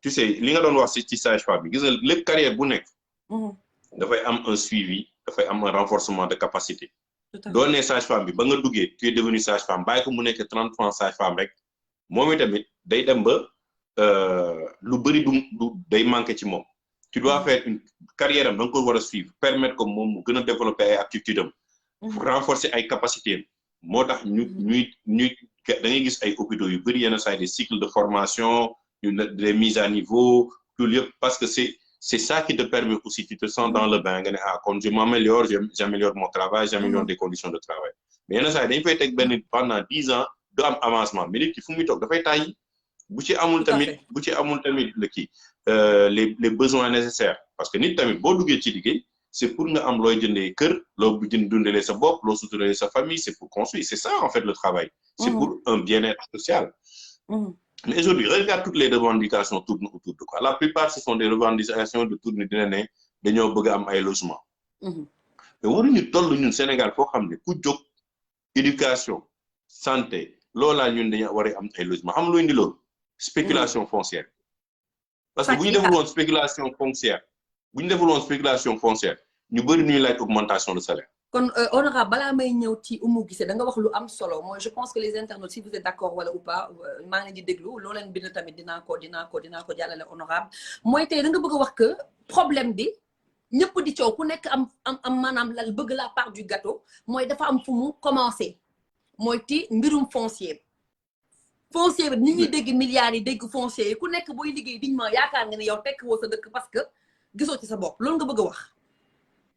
tu sais li nga doon wax ci sage-femme bi gis nga lépp carrière bu nekk dafay am un suivi dafay am un renforcement de capacité doo ne sage-femme bi ba nga duggee tu es devenu sage-femme bàyyi ko mu nekk 30 ans sage-femme rek moom itamit day dem ba lu bëri du day manqué ci moom tu dois faire une carrière am da nga ko war a suivre permettre que moom mu gën a développer ay aptitudes am renforcer ay capacités moo tax ñuy da ngay gis ay hôpitaux yu bëri yenn saa des cycles de formation des mises à niveau tout yëpp parce que c'est ça qui te permet aussi, tu te sens dans le bain, quand je m'améliore, j'améliore mon travail, j'améliore des conditions de travail. Mais il y a ça, il faut être pendant 10 ans d'avancement. Mais il faut que tu taille. Les besoins nécessaires. Parce que ni tamit bo duggé ci liggéey, c'est pour nga am loy jëndé kër, lo bu jënd dundalé sa bop, lo soutenir sa famille, c'est pour construire, c'est ça en fait le travail. C'est pour un bien-être social. Mais aujourd'hui, regarde toutes les revendications tournent autour de quoi. La plupart, ce sont des revendications de tourner de l'année, de nous bëgg am ay logement. Mais waruñu tollu ñun Sénégal foo xam ne ku jóg éducation, santé, loola ñun dañu war a am ay logement. Xam lu indi loolu? Spéculation foncière. Parce que bu ñu deful woon spéculation foncière, ñu bëri ñuy laaj augmentation de salaire. kon honorable balaa may ñëw ci Oumou Guissé da nga wax lu am solo mooy je pense que les internautes si vous êtes d'accord wala ou pas maa ngi leen di déglu loo leen bind tamit dinaa ko jàllale honorable mooy tey da nga bëgg a wax que problème bi ñëpp di coow ku nekk am maanaam la bëgg la part du gâteau mooy dafa am fu mu commencé mooy ti mbirum foncier bi ni ñuy dégg milliards yi dégg foncier yi ku nekk booy liggéey dignement yaakaar nga ne yow tekk woo sa dëkk parce que gisoo ci sa bopp loolu nga bëgg a wax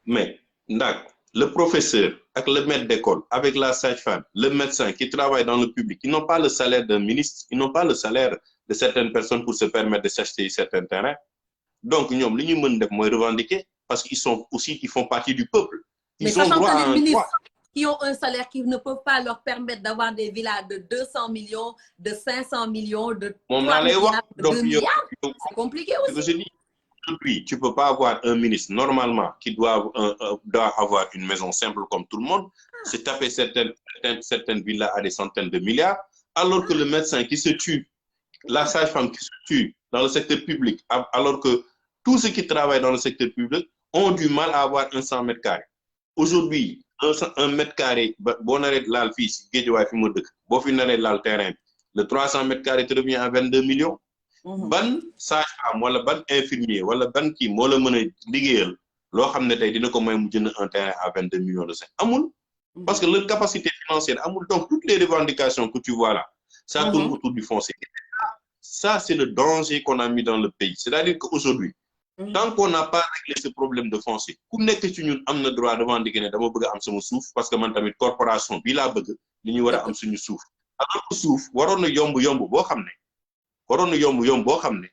mais ndax le professeur avec le maître d'école, avec la sage-femme, le médecin qui travaille dans le public, ils n'ont pas le salaire d'un ministre, ils n'ont pas le salaire de certaines personnes pour se permettre de s'acheter certains terrains. Donc, nous devons revendiquer parce qu'ils font partie du peuple. Ils ont droit à un droit. Qui ont un salaire qui ne peuvent pas leur permettre d'avoir des villas de 200 millions, de 500 millions, de 3 milliards, de 2 milliards. C'est compliqué aussi. Aujourd'hui, tu ne peux pas avoir un ministre normalement qui doit avoir une maison simple comme tout le monde, se taper certaines villas à des centaines de milliards, alors que le médecin qui se tue, la sage-femme qui se tue dans le secteur public, alors que tous ceux qui travaillent dans le secteur public ont du mal à avoir un 100 mètres carrés. Aujourd'hui, un mètre carré, bon arrête là le fils, le terrain, le 300 mètres carrés te revient à 22 millions. Ban sage-femme wala ban infirmier wala ban kii moo la mën a liggéeyal loo xam ne tey dina ko may mu jënd un terrain à 22 millions de cinq amul parce que leur capacité financière amul donc toutes les revendications que tu vois là ça tourne autour du foncier. Ça c'est le danger qu'on a mis dans le pays, c'est-à-dire qu'aujourd'hui tant qu'on n'a pas réglé ce problème de foncier ku nekk ci ñun am na droit revendiquer ne dama bëgg a am sama suuf parce que man tamit corporation bii laa bëgg li ñu war a am suñu suuf alors que suuf waroon na yomb boo xam ne boo xam ne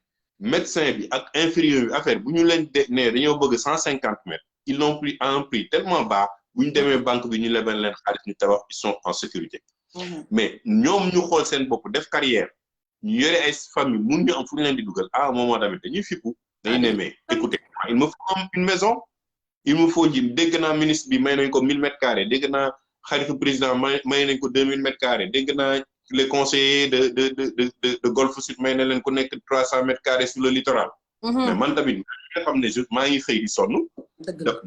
médecin bi ak infirmier bi affaire bu ñu leen ne dañoo bëgg 150 mètres ils l'ont pris à un prix tellement bas bu ñu demee banque bi ñu lebal leen xaalis ñu tabax ils sont en sécurité. Mais ñoom ñu xool seen bopp def carrière ñu yore ay famille mun ñu am fu ñu leen di dugal à un moment tamit dañuy fippu dañuy ne mais écoutez il me faut une maison il me faut dégg naa ministre bi may nañ ko 1000 mètres carrés dégg naa xaritu président may nañ ko 2000 mètres carrés dégg naa les conseillers de Golfe Sud may na leen ku nekk 300 mètres carrés sur le littoral. Mais man tamit nga xam ne maa ngi xëy di sonn.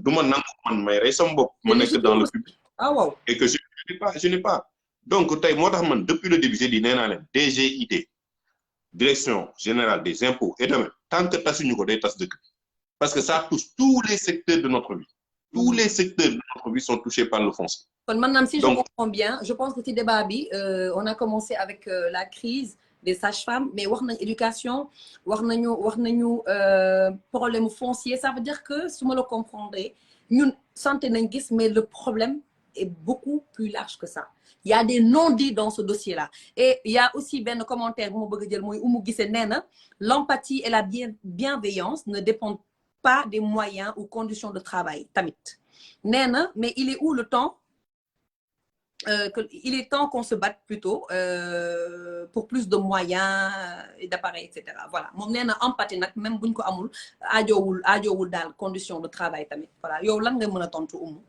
du ma nangu man may rey sama bopp ma nekk dans le public. Et que je n'ai pas. Donc tey moo tax man depuis le début j'ai dit nee naa leen DGID direction générale des impôts et domaines tant que tasuñu ko day tas dëkk bi parce que ça touche tous les secteurs de notre vie. Tous les secteurs de notre vie sont touchés par le foncier. Maintenant, si je comprends bien, je pense que ce débat, on a commencé avec la crise des sages-femmes, mais on a éducation, on a problème foncier. Ça veut dire que, si je le comprendrais, ñun santé nañ gis mais le problème est beaucoup plus large que ça. Il y a des non-dits dans ce dossier-là. Et il y a aussi benn commentaire bu ma bëgg a jël mooy Oumou Gissé nee na l'empathie et la bienveillance ne dépendent pas des moyens ou conditions de travail tamit nee na mais il est où le temps il est temps qu'on se batte plutôt pour plus de moyens et d'appareils et cetera voilà moom nee na empathie nag même buñ ko amul aajoowul daal condition de travail tamit voilà yow lan nga mën a tontu Oumou.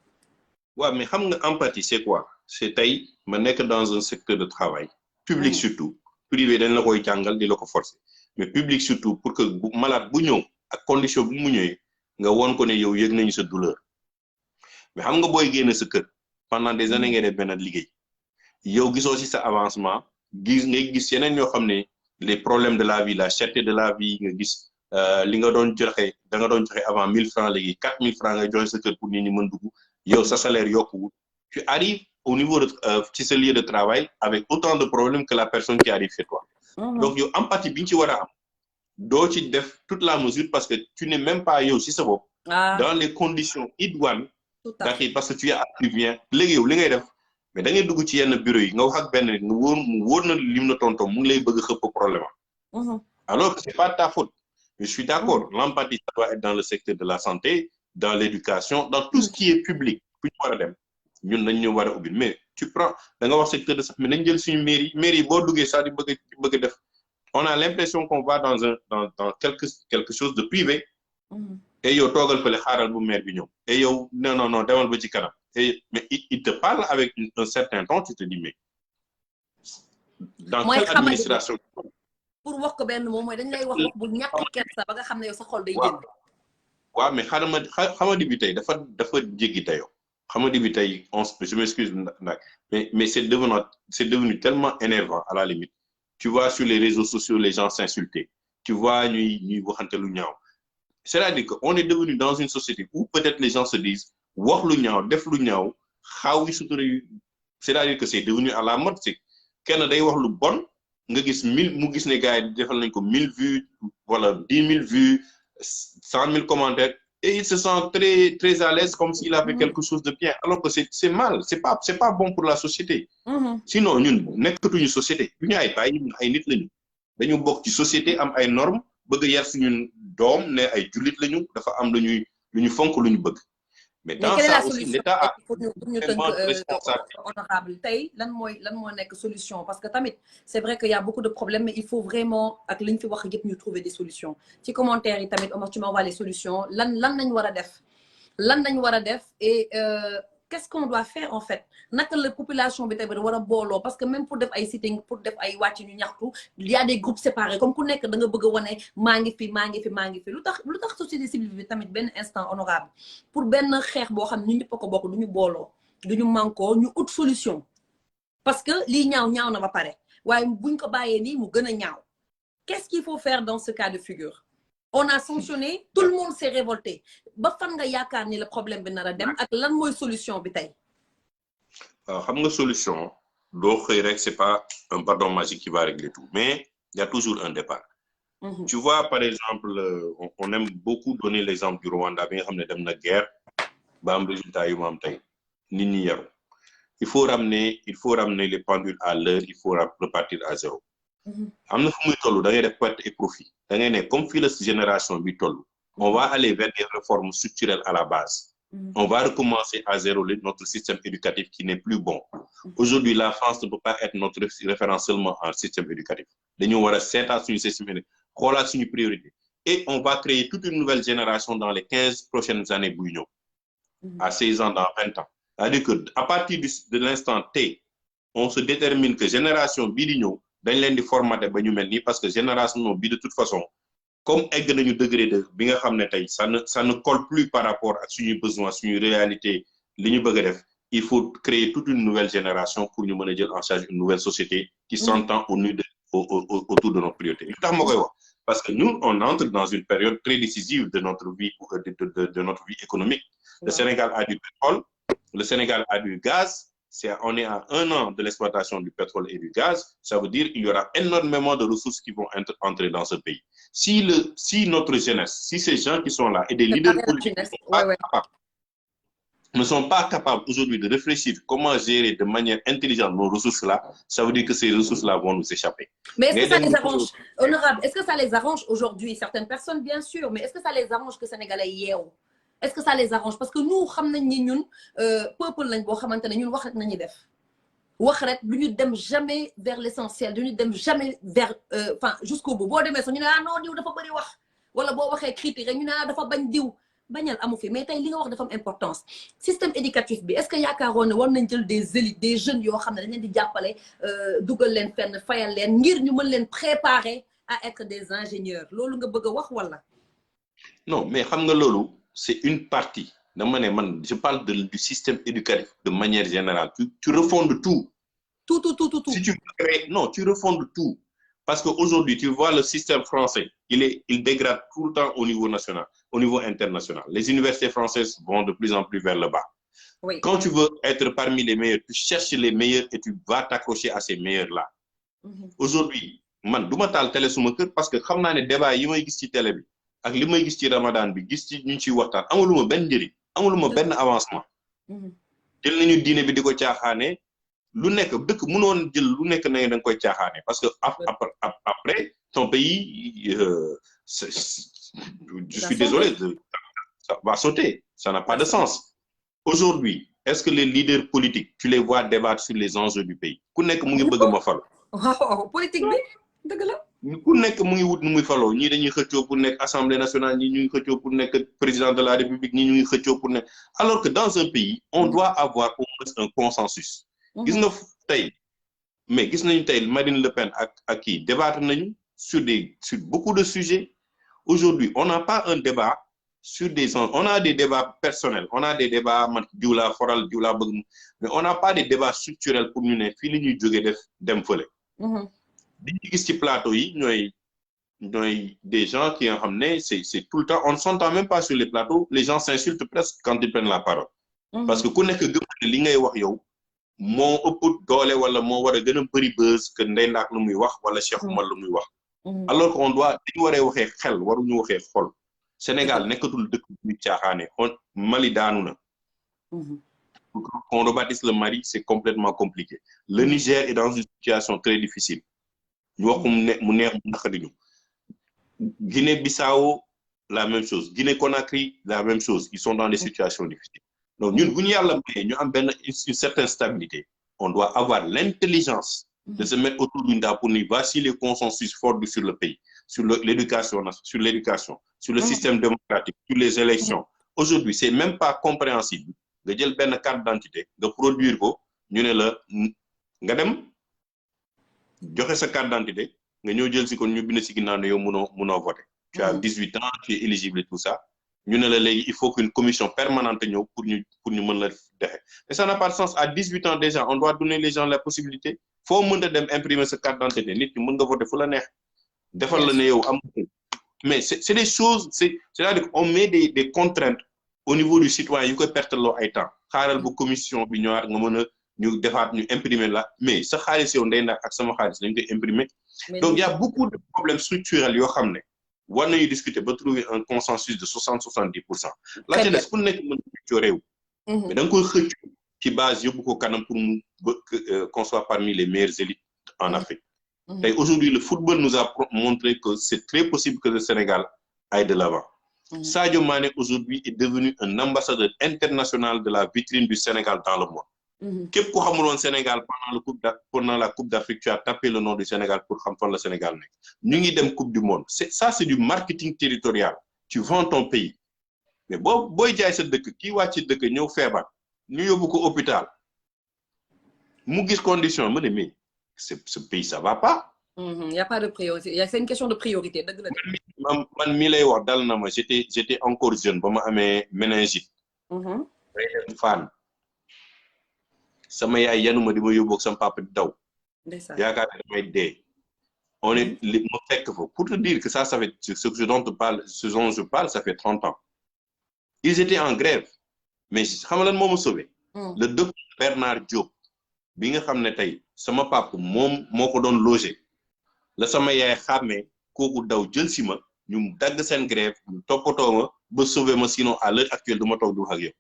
waaw mais xam nga empathie c'est quoi c'est tey ma nekk dans un secteur de travail public surtout privé dañ la koy jàngal di la ko forcer mais public surtout pour que bu malade bu ñëw ak condition bu mu ñëwee nga woon ko ne yow yëg nañu sa douleur mais xam nga booy génn sa kër pendant des années ngay def benn liggéey yow gisoo ci sa avancement ngay gis yeneen yoo xam ne les problèmes de la vie la cherté de la vie nga gis li nga doon joxe da nga doon joxe avant 1000 francs léegi 4000 francs ngay joxe sa kër pour nit ñi mën dugg yow sa salaire yokkuwul tu arrives au niveau de ci sa lieu de travail avec autant de problèmes que la personne qui arrive chez toi. Donc yow empathie bi ñu ci war a am doo ci def toute la mesure parce que tu n'es même pas yow ci sa bopp dans les conditions idoines parce que tu es activien léegi yow li ngay def mais da ngay dugg ci yenn bureau yi nga wax ak benn nga wóor na lim na tonton mu ngi lay bëgg xëpp problème alors que c'est pas ta faute. Je suis d'accord l'empathie ça doit être dans le secteur de la santé dans l'éducation dans tout ce qui est public fu ñu war a dem ñun dañ ñu war a ubbil mais tu prends da nga wax secteur de santé mais nañ jël suñu mairie boo duggee sax di bëgg a def on a l'impression qu'on va dans quelque chose de privé et yow toogal fële xaaral bu maire bi ñëw et yow non demal ba ci kanam et mais il te parle avec un certain ton tu te dis mais dans quelle administration pour wax ko benn moom mooy dañ lay wax bu ñàkk kersa ba nga xam ne yow sa xol day génn waaw mais xamadi bi tey dafa jéggi tayoo xamadi bi tey je m'excuse nag mais c'est devenu tellement énervant à la limite tu vois sur les réseaux sociaux les gens s'insulter tu vois ñuy waxante lu ñaaw c'est-à-dire que on est devenu dans une société où peut-être les gens se disent wax lu ñaaw def lu ñaaw xaaw yi sutura c'est-à-dire que c'est devenu à la mode c'est kenn day wax lu bon nga gis 1000 mu gis ne gars yi defal nañ ko 1000 vues wala 10 000 vues 100 000 commentaires et il se sent très très à l'aise comme s'il a fait quelque chose de bien alors que c'est mal c'est pas bon pour la société sinon ñun nekkatuñu société du ñu ay bàyyi ñun ay nit lañu dañu bokk ci société am ay normes bëgg yar suñu doom ne ay jullit lañu dafa am lu ñu fonk lu ñu bëgg mais dans ça aussi l'État a vraiment responsable honorable tey lan moo nekk solution parce que tamit c'est vrai qu'il y a beaucoup de problèmes mais il faut vraiment ak li ñu fi wax yëpp ñu trouver des solutions ci commentaire yi tamit Omar tu m'envoies les solutions lan lañ war a def et qu'est-ce qu'on doit faire en fait naka la population bi tamit war a booloo parce que même pour def ay sitting pour def ay wàcc ñu ñaxtu il y a des groupes séparés comme ku nekk da nga bëgg a wane maa ngi fi lu tax société civile bi tamit benn instant honorable pour benn xeex boo xam ne ñu ñëpp a ko bokk du ñu booloo du ñu mànkoo ñu ut solution parce que lii ñaaw na ba pare waaye buñ ko bàyyee nii mu gën a ñaaw qu'est-ce qu'il faut faire dans ce cas de figure on a sanctionné tout le monde s'est révolté ba fan nga yaakaar ni le problème bi nar a dem ak lan mooy solution bi tey. waaw xam nga solution doo xëy rek c'est pas un bâton magique qui va régler tout mais il y a toujours un départ. Tu vois par exemple on aime beaucoup donner l'exemple du Rwanda bi nga xam ne dem na guerre ba am résultat yu mu am tey nit ñi yaru il faut ramener les pendules à l'heure il faut repartir à zéro. am na fu muy toll da ngay def perte et profit da ngay ne comme fii la génération bi toll on va aller vers des réformes structurelles à la base on va recommencer à zéro notre système éducatif qui n'est plus bon aujourd'hui la France ne peut pas être notre référence seulement en système éducatif dañu war a seetaat suñu système xoolaat suñu priorité et on va créer toute une nouvelle génération dans les 15 prochaines années buy ñëw à 16 ans dans 20 ans c'est-à-dire que à partir de l'instant T on se détermine que génération bii di ñëw dañ leen di formater ba ñu mel nii parce que génération bi de toute façon comme egg nañu degré de bi nga xam ne tey ça ne colle plus par rapport ak suñuy besoin suñuy réalité li ñu bëgg a def il faut créer toute une nouvelle génération pour ñu mën a jël en charge une nouvelle société qui s'entend autour de nos priorités li tax ma koy wax parce que nous on entre dans une période très décisive de notre vie de notre vie économique le Sénégal a du pétrole le Sénégal a du gaz on est à 1 an de l'exploitation du pétrole et du gaz, ça veut dire qu'il y aura énormément de ressources qui vont entrer dans ce pays. Si notre jeunesse, si ces gens qui sont là et des leaders politiques ne sont pas capables aujourd'hui de réfléchir comment gérer de manière intelligente nos ressources-là, ça veut dire que ces ressources-là vont nous échapper. Mais est-ce que ça les arrange, honorable, est-ce que ça les arrange aujourd'hui, certaines personnes, bien sûr, mais est-ce que ça les arrange que Sénégalais yeewu? Est-ce que ça les arrange? Parce que nous, xam nañ ni ñun peuple lañ boo xamante ne ñun wax rek nañuy def. Wax rek du ñu dem jamais vers l'essentiel, du ñu dem jamais vers jusqu'au bout. Boo demee sax ñu ne ah non diw dafa bëri wax wala boo waxee critique rek ñu ne ah dafa bañ diw. Bañal amu fi mais tey li nga wax dafa am importance système éducatif bi est-ce que yaakaaroon ne war nañ jël des élites des jeunes yoo xam ne dañ leen di jàppale dugal leen fenn fayal leen ngir ñu mën leen préparer à être des ingénieurs loolu nga bëgg a wax wala. Non mais xam nga loolu c'est une partie dama ne man je parle du système éducatif de manière générale tu refondes tout. Tout. Si tu veux créer non tu refondes tout parce que aujourd'hui tu vois le système français il dégrade tout le temps au niveau national. Au niveau international. Les universités françaises vont de plus en plus vers le bas. Oui. Quand tu veux être parmi les meilleurs, tu cherches les meilleurs et tu vas t'accrocher à ces meilleurs-là. Aujourd'hui, man duma taal télé suma kër parce que xam naa ne débat yi may gis ci télé bi ak li may gis ci Ramadan bi gis ci ñu ciy waxtaan amuluma benn njëriñ amuluma benn avancement. jël nañu diine bi di ko caaxaane lu nekk dëkk mënoon jël lu nekk na da nga koy caaxaane parce que après ton pays je suis désolé, ça va sauter. Ça n'a pas de sens. Aujourd'hui, est-ce que les leaders politiques, tu les vois débattre sur les enjeux du pays? Ku nekk mu ngi bëgg ma falo. Politique bi dëgg la. Ku nekk mu ngi wut nu muy falo ñii dañuy xëccoo pour nekk assemblée nationale ñii ñu ngi xëccoo pour nekk président de la république ñii ñu ngi xëccoo pour nekk alors que dans un pays on doit avoir au moins un consensus. Gis nga tey mais gis nañu tey Marine Le Pen ak kii débattre nañu sur beaucoup de sujets. Aujourd'hui, on n'a pas un débat sur on a des débats personnels, on a des débats mais on n'a pas des débats structurels pour nous ne fii li ñuy jóge def dem fële. Di ñu gis ci plateau yi ñooy des gens qui nga xam ne c'est tout le temps on ne s'entend même pas sur les plateaux, les gens s'insultent presque quand ils prennent la parole. Parce que ku nekk gëm ne li ngay wax yow moo ëpp doole wala moo war a gën a bëri buzz que Ndeye Ndack lu muy wax wala Cheikh Oumar lu muy wax. Alors qu'on doit dañu waree waxee xel waruñu waxee xol Sénégal nekkatul dëkk bu caaxaane Mali daanu na pour qu'on rebâtisse le Mali c'est complètement compliqué le Niger est dans une situation très difficile ñu wax mu neex mu naqari ñu Guinée-Bissau la même chose Guinée-Conakry la même chose ils sont dans des situations difficiles donc ñun bu ñu yàlla mayee ñu am une certaine stabilité on doit avoir l'intelligence de se mettre autour d'une table pour nous voici les consensus forts sur le pays, sur l'éducation, sur le système démocratique, sur les élections. Aujourd'hui, c'est même pas compréhensible de jël benn carte d'identité, de produire ko, ñu ne la nga dem joxe sa carte d'identité, nga ñëw jël si ko ñu bind si ginnaaw ne yow mënoo voter. Tu as 18 ans, tu es éligible et tout ça. Ñu ne la léegi il faut qu'une commission permanente ñëw pour ñu mën la dexe. Et ça n'a pas de sens. À 18 ans déjà, on doit donner les gens la possibilité. Faut mën a dem imprimer sa carte d'identité nit ñi mën nga voter fu la neex defal la ne yow am mais c'est des choses c'est-à-dire qu'on met des contraintes au niveau du citoyen yu koy perteloo ay temps xaaral bu commission bi ñëwaat nga mën a ñu defaat ñu imprimer la mais sa xaalis yow Ndeye Ndack ak sama xaalis dañ koy imprimer donc il y a beaucoup de problèmes structurels yoo xam ne war nañu discuter ba trouver un consensus de 60-70%. La ci des ku nekk mën a xëccoo réew mais da nga koy xëccoo ci base yóbbu ko kanam pour qu'on soit parmi les meilleures élites en Afrique. Et aujourd'hui, le football nous a montré que c'est très possible que le Sénégal aille de l'avant. Sadio Mané aujourd'hui est devenu un ambassadeur international de la vitrine du Sénégal dans le monde. Képp ku xamul woon Sénégal pendant la Coupe d'Afrique, tu as tapé le nom du Sénégal pour xam fan la Sénégal nekk. Ñu ngi dem Coupe du monde. C'est du marketing territorial. Tu vends ton pays. Mais booy jaay sa dëkk kii wàcc dëkk ñëw feebar. Ñu yóbbu ko hôpital mu gis condition mu ne mais ce pays ça va pas. Il y a pas de priorité c'est une question de priorité dëgg la. man mii lay wax dal na ma j'étais encore jeune ba ma amee méningite. day dem Fann sama yaay yanu ma di ma yóbbu ak sama papa di daw. yaakaar ne damay dee. on est ma fekk fa pour te dire que ça fait ce dont je parle ça fait 30 ans. Ils étaient en grève. Mais xam nga lan moo ma sauvé. Le docteur Bernard Diop bi nga xam ne tey sama papa moom moo ko doon loger la sama yaay xàmmee kooku daw jël si ma ñu dagg seen grève ñu toppatoo ma ba sauvé ma sinon à l'heure actuelle du ma toog du wax ak yow.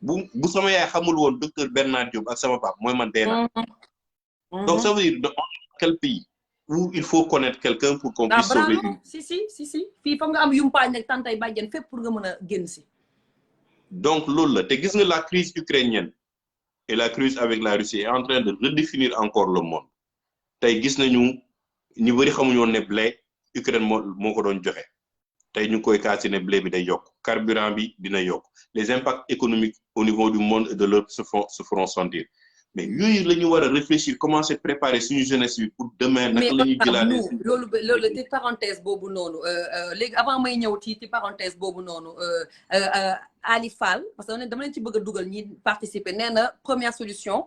bu sama yaay xamul woon docteur Bernard Diop ak sama papa mooy man dee na. Donc ça veut dire dans quel pays où il faut connaître quelqu'un pour qu'on puisse sauver une. si fii foog nga am yumpaañ ak tantay bàjjen fépp pour nga mën a génn si. Donc loolu la te gis nga la crise ukrainienne et la crise avec la Russie est en train de redéfinir encore le monde tey gis nañu ñu bëri xamuñu woon ne blé Ukraine moo ko doon joxe tey ñu koy kaasi ne blé bi day yokk carburant bi dina yokk les impacts économiques au niveau du monde et de l'Europe se feront sentir mais yooyu la ñu war a réfléchir commencer préparer suñu jeunesse bi pour demain naka la ñuy jëlaatee loolu ci parenthèse boobu noonu léegi avant may ñëw ci parenthèse boobu noonu Ali Fall parce que dama leen ci bëgg a dugal ñi participer nee na première solution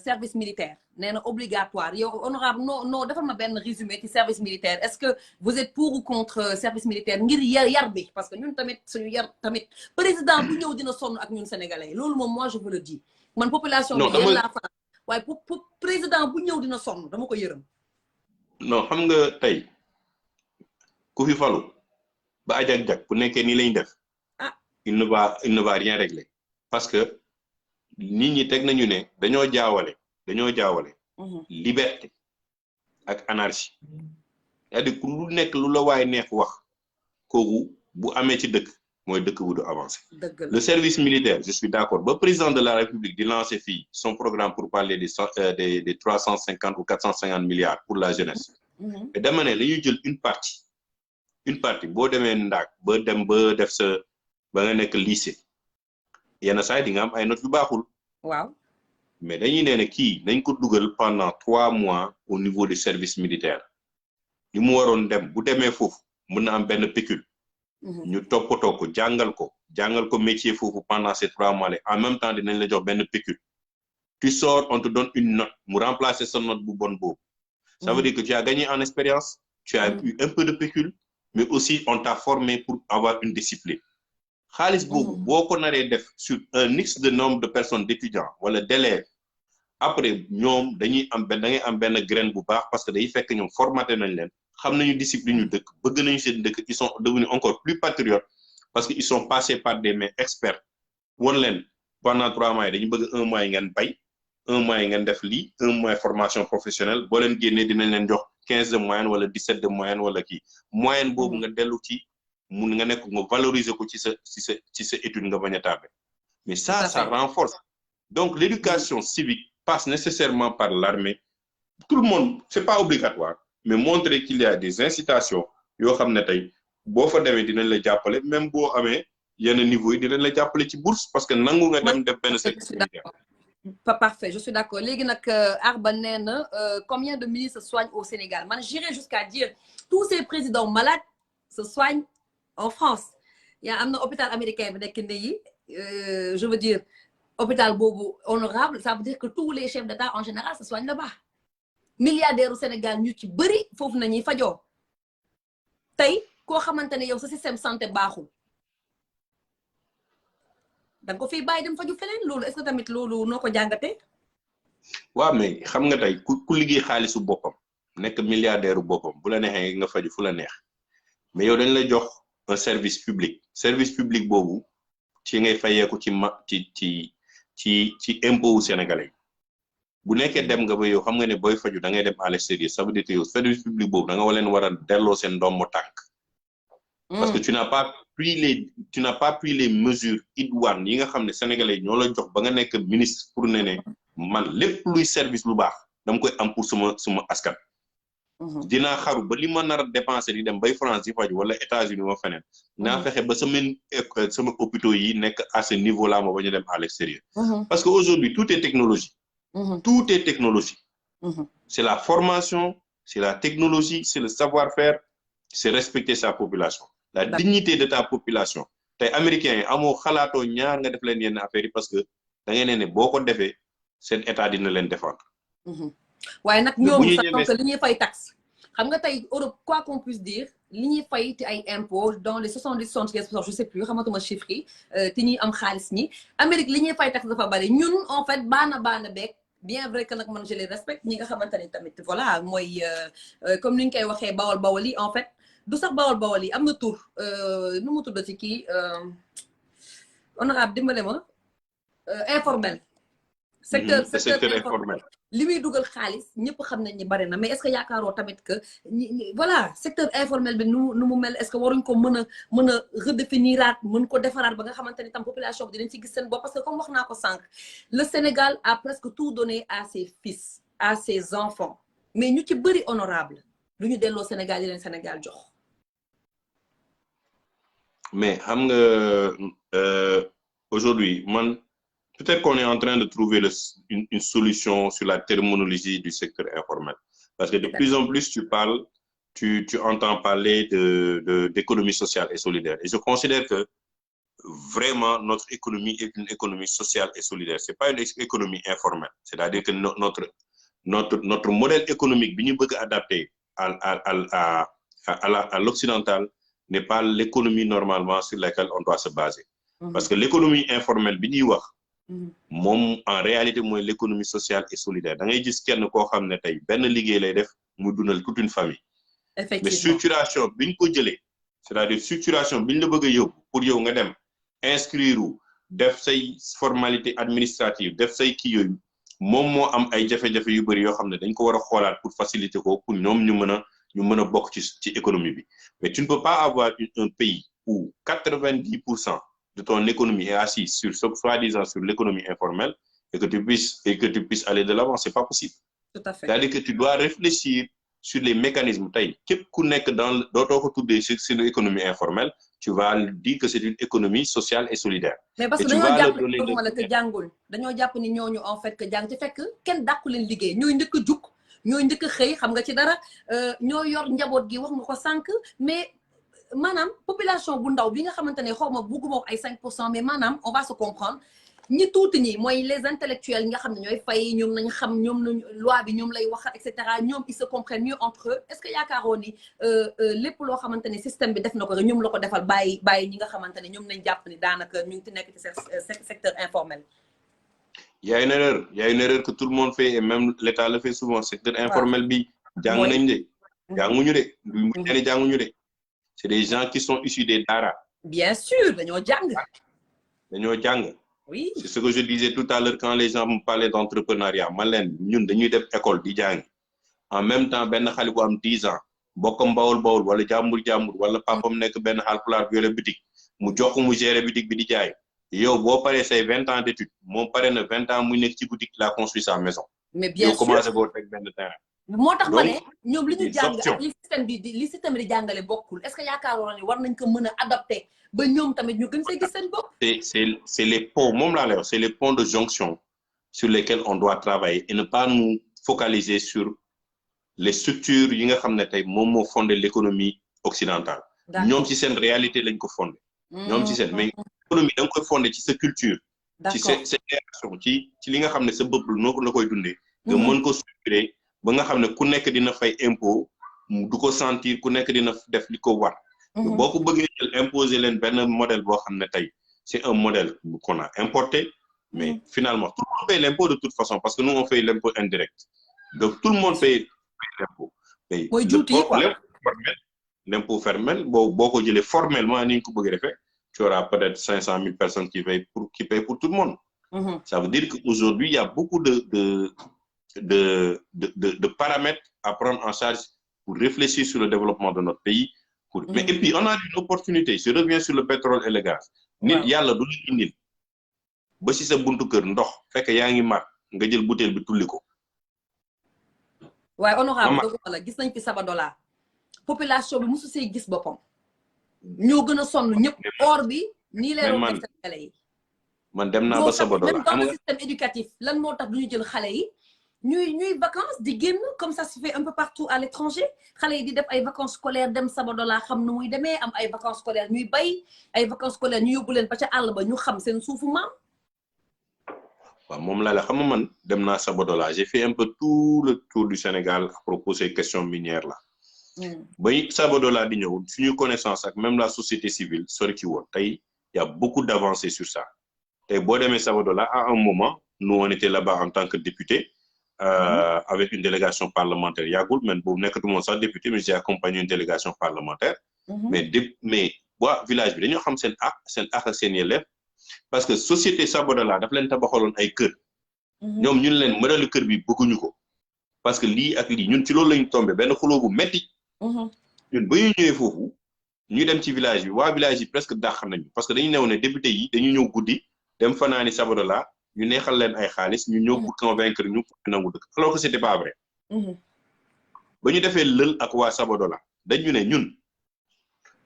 service militaire nee na obligatoire yow honorable non defal ma benn résumé ci service militaire est-ce que vous êtes pour ou contre service militaire ngir yar bi parce que ñun tamit suñu yar tamit président bu ñëw dina sonn ak ñun sénégalais loolu moom moi je vous le dis man population bi yéen laa faral waaye pour président bu ñëw dina sonn dama ko yërëm. non xam nga tey ku fi falu ba ajak-jak bu nekkee nii lañ def il ne va rien régler parce que nit ñi teg nañu ne dañoo jaawale liberté ak anarchie c'est-à-dire ku lu nekk lu la waay neex wax kooku bu amee ci dëkk mooy dëkk bu du avancé le service militaire je suis d'accord ba président de la République di lancer fii son programme pour parler des 350 ou 450 milliards pour la jeunesse et dama ne la ñuy jël une partie boo demee ndaak ba dem ba def sa ba nga nekk lycée yenn saa yi di nga am ay notes yu baaxul waaw mais dañuy nee ne kii nañ ko dugal pendant 3 mois au niveau du service militaire li mu waroon dem bu demee foofu mën na am benn pécule ñu toppatoo ko jàngal ko métier foofu pendant ces 3 mois là en même temps dinañ la jox benn pécule tu sors on te donne une note mu remplacer sa note bu bon boobu ça veut dire que tu as gagné en expérience tu as eu un peu de pécule mais aussi on t'a formé pour avoir une discipline xaalis boobu boo ko naree def sur un X de nombre de personnes d'étudiants wala d'élèves après ñoom da ngay am benn graine bu baax parce que day fekk ñoom formaté nañ leen xam nañu discipline ñu dëkk bëgg nañu seen dëkk ils sont devenus encore plus patriotes parce que ils sont passés par des mains experts won leen pendant 3 mois yi dañu bëgg 1 mois yi ngeen bay 1 mois yi ngeen def lii 1 mois formation professionnelle boo leen génnee dinañ leen jox 15 de moyenne wala 17 de moyenne wala kii moyenne boobu nga dellu ci mun nga nekk nga valoriser ko ci sa étude nga bañ a tardé mais ça renforce donc l'éducation civique passe nécessairement par l'armée tout le monde c'est pas obligatoire mais montrer qu'il y a des incitations yoo xam ne tey boo fa demee dinañ la jàppale même boo amee yenn niveau yi dinañ la jàppale ci bourse parce que nangu nga dem def benn service militaire. Parfait je suis d'accord léegi nag Arba nee na combien de ministres se soignent au Sénégal man j'irais jusqu'à dire tous ces présidents malades se soignent en France am na hôpital américain bi nekk ne yi je veux dire hôpital boobu honorable ça veut dire que tous les chefs d'État en général se soignent là-bas milliardaires au Sénégal ñu ci bëri foofu nañuy fajoo tey koo xamante ne yow sa système santé baaxul da nga ko fiy bàyyi dem faju feneen loolu est-ce que tamit loolu noo ko jàngatee. waaw mais xam nga tey ku liggéey xaalisu boppam nekk milliardaire u boppam bu la neexee nga faju fu la neex mais yow dañ la jox un service public boobu ci ngay fayeeku ci impôt wu sénégalais bu nekkee dem nga ba yow xam nga ne booy faju da ngay dem à l'extérieur ça veut dire que yow service public boobu da nga leen war a delloo seen ndombo tànk parce que tu n'as pas pris les mesures idoines yi nga xam ne sénégalais ñoo la jox ba nga nekk ministre pour ne man lépp luy service lu baax dama koy am pour suma askan dinaa xaru ba li ma nar a dépenser di dem bay France di faju wala États-Unis ma feneen naa fexe ba sama hôpitaux yi nekk à ce niveau là ma bañu dem à l'extérieur parce que aujourd'hui tout est technologie c'est la formation c'est la technologie c'est le savoir-faire c'est respecter sa population la dignité de ta population tey américains yi amoo xalaatoo ñaar nga def leen yenn affaires yi parce que da ngay ne boo ko defee seen état dina leen défendre waaye nag ñoom sax li ñuy fay taxe xam nga tey Europe quoi qu'on puisse dire li ñuy fay te ay impôts dans les 70-75% je sais plus xamatuma chiffres yi te ñuy am xaalis ñi Amérique li ñuy fay taxe dafa bari ñun en fait baana beeg bien vrai que nag man je les respecte ñi nga xamante ne tamit voilà mooy comme ni ñu koy waxee bawol yi en fait du sax bawol yi am na tur nu mu tudd ci kii honorable dimbale ma informel. secteur informel. li muy dugal xaalis ñëpp xam nañ ni bari na mais est-ce que yaakaaroo tamit que voilà secteur informel bi nu mu mel est-ce que waruñ ko mën a redéfiniraat mën ko defaraat ba nga xamante ni tam population bi dinañ ci gis seen bopp parce que comme wax naa ko sànq le Sénégal a presque tout donné à ses fils à ses enfants mais ñu ci bëri honorable lu ñu delloo Sénégal yi leen Sénégal jox. mais xam nga aujourd'hui man peut-être qu'on est en train de trouver une solution sur la terminologie du secteur informel. Parce que de plus en plus, tu entends parler d'économie sociale et solidaire. Et je considère que vraiment notre économie est une économie sociale et solidaire. Ce n'est pas une économie informelle. C'est-à-dire que notre modèle économique, bien adapté à l'occidental, n'est pas l'économie normalement sur laquelle on doit se baser. Parce que l'économie informelle, moom en réalité mooy l'économie sociale et solidaire da ngay gis kenn koo xam ne tey benn liggéey lay def mu dundal toute une famille. Effectivement. Mais structuration bi ñu ko jëlee c'est-à-dire structuration bi ñu la bëgg a yóbbu pour yow nga dem inscrire def say formalité administrative def say kii yooyu moom moo am ay jafe-jafe yu bëri yoo xam ne dañ ko war a xoolaat pour faciliter ko pour ñoom ñu mën a bokk ci économie bi mais tu ne peux pas avoir un pays où 90% de ton économie est assise soi-disant sur l'économie informelle et que tu puisses aller de l'avant, c'est pas possible. Tout à fait. C'est-à-dire que tu dois réfléchir sur les mécanismes. Képp ku nekk dans l'économie informelle, tu vas dire que c'est une économie sociale et solidaire. Mais parce que dañoo jàpp ni ñooñu en fait que jàng ci fekk kenn dàqu leen liggéey ñooy njëkk a jug ñooy njëkk a xëy xam nga ci dara ñoo yor njaboot gi wax nga ko sànq mais maanaam population bu ndaw bi nga xamante ne xaw ma bugguma wax ay 5% mais maanaam on va se comprendre ñi tuuti ñi mooy les intellectuels nga xam ne ñooy fay ñoom nañ xam ñoom nañ loi bi ñoom lay wax et cetera ñoom ils se comprennent mieux entre eux est-ce que yaakaaroo ni lépp loo xamante ne système bi def na ko rek ñoom la ko defal bàyyi ñi nga xamante ne ñoom nañ jàpp ni daanaka ñu ngi ci nekk ci secteur informel. Il y a une erreur que tout le monde fait et même l'État le fait souvent secteur informel bi jàng nañ de jànguñu de c'est des gens qui sont issus des daara. Bien sûr, dañoo jàng. Oui. C'est ce que je disais tout à l'heure quand les gens me parlaient d'entrepreneuriat. Man leen ñun dañuy def école di jàng. En même temps benn xale bu am 10 ans bokkam bawul wala jàmbur wala papam nekk benn Haalpulaar bu yore boutique mu jox ko mu gérer boutique bi di jaay. Yow boo paree say 20 ans d'études moom pare na 20 ans muy nekk ci boutique la construit sa maison. Mais bien sûr yow commencé boo teg benn terrain. moo tax ma ne ñoom li ñu jàng ak li système bi di jàngale bokkul est-ce que yaakaaroon ni war nañ ko mën a adapter ba ñoom tamit ñu gën see gis seen bopp. c'est les ponts moom laa lay wax c'est les ponts de jonction sur lesquels on doit travailler et ne pas nous focaliser sur les structures yi nga xam ne tey moom moo fondé l'économie occidentale. ñoom ci seen réalité lañ ko fondé. ñoom ci seen mais économie da nga koy fondé ci sa culture. ci sa création ci li nga xam ne sa bëpp noo la koy dundee. nga mën ko structurer ba nga xam ne ku nekk dina fay impôt du ko sentir ku nekk dina def li ko war. boo ko bëggee jël imposer leen benn modèle boo xam ne tey c'est un modèle qu'on a importé mais finalement tout le monde paye l'impôt de toute façon parce que nous on fait l'impôt indirect donc tout le monde paye l'impôt. mais l'impôt formel boo ko jëlee formellement ni nga ko bëgg defee tu auras peut-être 500 000 personnes qui payent pour tout le monde. Ça veut dire qu'aujourd'hui il y a beaucoup de paramètres à prendre en charge pour réfléchir sur le développement de notre pays. Mais et puis on a une opportunité je reviens sur le pétrole et le gaz. nit yàlla du la indil ba ci sa buntu kër ndox fekk yaa ngi mar nga jël bouteille bi tulli ko. waaye honorable doguma la gis nañ fi Sabadola population bi mosu see gis boppam ñoo gën a sonn ñëpp or bi nii lay roon Sénégalais yi. man dem naa ba Sabadola même dans le système éducatif lan moo tax du ñu jël xale yi ñuy vacances di génn comme ça se fait un peu partout à l'étranger xale yi di def ay vacances scolaires dem Sabadola xam nu muy demee am ay vacances scolaires ñuy bay ay vacances scolaires ñu yóbbu leen ba ca àll ba ñu xam seen suufu maam. waaw moom laa la xam man dem naa Sabadola j'ai fait un peu tout le tour du Sénégal à propos de ces questions minières là. bay Sabadola di ñëw suñu connaissance ak même la société civile sori ci woon tey y a beaucoup d'avancées sur ça tey boo demee Sabadola à un moment nous on était là-bas en tant que député. Avec une délégation parlementaire yàggul man boobu nekkatuma woon sax député mais j'ai accompagné une délégation parlementaire. mais waa village bi dañoo xam seen ak ak seen yelleef parce que société Sabodala daf leen tabaxaloon ay kër ñoom ñun leen mënalu kër bi bëgguñu ko parce que lii ak lii ñun ci loolu lañu tombé benn xuloo bu metti ñun ba ñu ñëwee foofu ñu dem ci village bi waa village yi presque dàq nañu parce que dañu newoon ne député yi dañu ñëw guddi dem fanaani Sabodala ñu neexal leen ay xaalis ñu ñëw pour convaincre ñu pour nangu dëkk alors que c'était pas vrai ba ñu defee lël ak waa Sabodala dañu ne ñun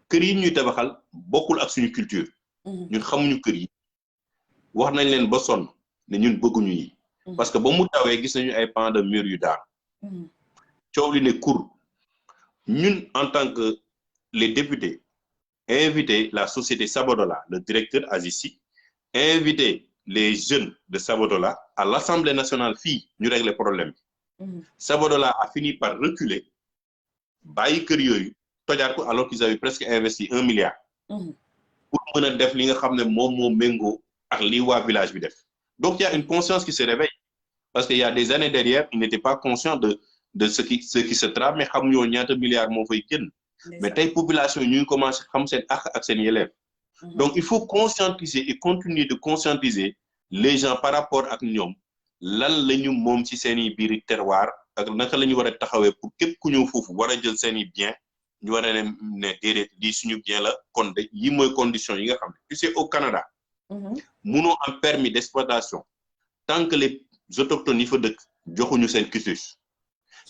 kër yi ñuy tabaxal bokkul ak suñu culture ñun xamuñu kër yi wax nañ leen ba sonn ne ñun bëgguñu yi parce que ba mu tawee gis nañu ay pans de mur yu daan coow li ne kur ñun en tant que les députés invité la société Sabodala le directeur Aziz Sy invité les jeunes de Sabodala à l'Assemblée nationale fii ñu régler problème bi Sabodala a fini par reculer bàyyi kër yooyu tojaat ko alors qu'ils avaient presque investi 1 milliard pour mën a def li nga xam ne moom moo méngoo ak lii waa village bi def donc il y a une conscience qui se réveille parce que il y a des années derrière ils n'étaient pas conscients de ce qui se trame mais xamuñoo ñaata milliards moo fay génn mais tey population yi ñu ngi commencé xam seen ak seen yelleef donc il faut conscientiser et continuer de conscientiser les gens par rapport ak ñoom lan la ñu moom ci seen i biir terroir ak naka la ñu war a taxawee pour képp ku ñëw foofu war a jël seen i bien ñu war a ne déedéet lii suñu bien la kon de yi mooy condition yi nga xam ne tu sais au Canada munoo am permis d'exploitation tant que les autochtones yi fa dëkk joxuñu seen quitus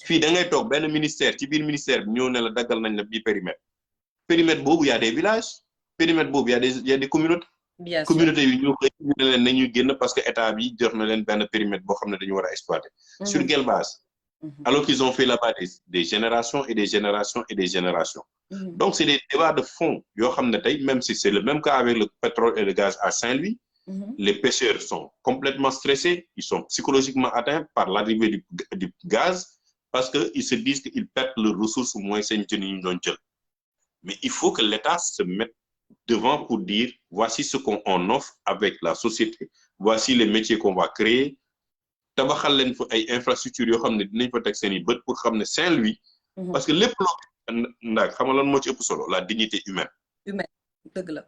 fii da ngay toog benn ministère ci biir ministère bi ñëw ne la daggal nañ la bii périmètre boobu y a des villages périmètre boobu y a des communautés communauté yi ñu ne leen nañuy génn parce que état bi jox na leen benn périmètre boo xam ne dañu war a exploiter sur quelle base alors qu'ils ont fait là-bas des générations et des générations et des générations donc c'est des débats de fond yoo xam ne tey même si c'est le même cas avec le pétrole et le gaz à Saint-Louis les pêcheurs sont complètement stressés ils sont psychologiquement atteints par l'arrivée du gaz parce que ils se disent qu'ils perdent leurs ressources moins seen jën yi ñu doon jël mais il faut que l'État se mette devant pour dire voici ce qu'on offre avec la société voici les métiers qu'on va créer tabaxal leen fa ay infrastructures yoo xam ne dinañ fa teg seen i bët pour xam ne Saint-Louis parce que lépp loo ndax xam nga lan moo ci ëpp solo la dignité humaine dëgg la